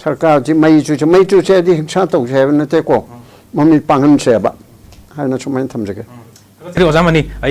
ꯁꯔꯀꯥꯔꯁꯤ ꯃꯩ ꯆꯨꯁꯦ, ꯃꯩ ꯆꯨꯁꯦ ꯍꯥꯏꯗꯤ ꯍꯤꯡꯁꯥ ꯇꯧꯁꯦ ꯍꯥꯏꯕ ꯅꯠꯇꯦꯀꯣ, ꯃꯃꯤꯠ ꯄꯥꯡꯍꯟꯁꯦꯕ ꯍꯥꯏꯅ ꯁꯨꯃꯥꯏꯅ ꯊꯝꯖꯒꯦ꯫ ꯑꯗꯨꯗꯤ ꯑꯣꯖꯥ ꯃꯅꯤ, ꯑꯩ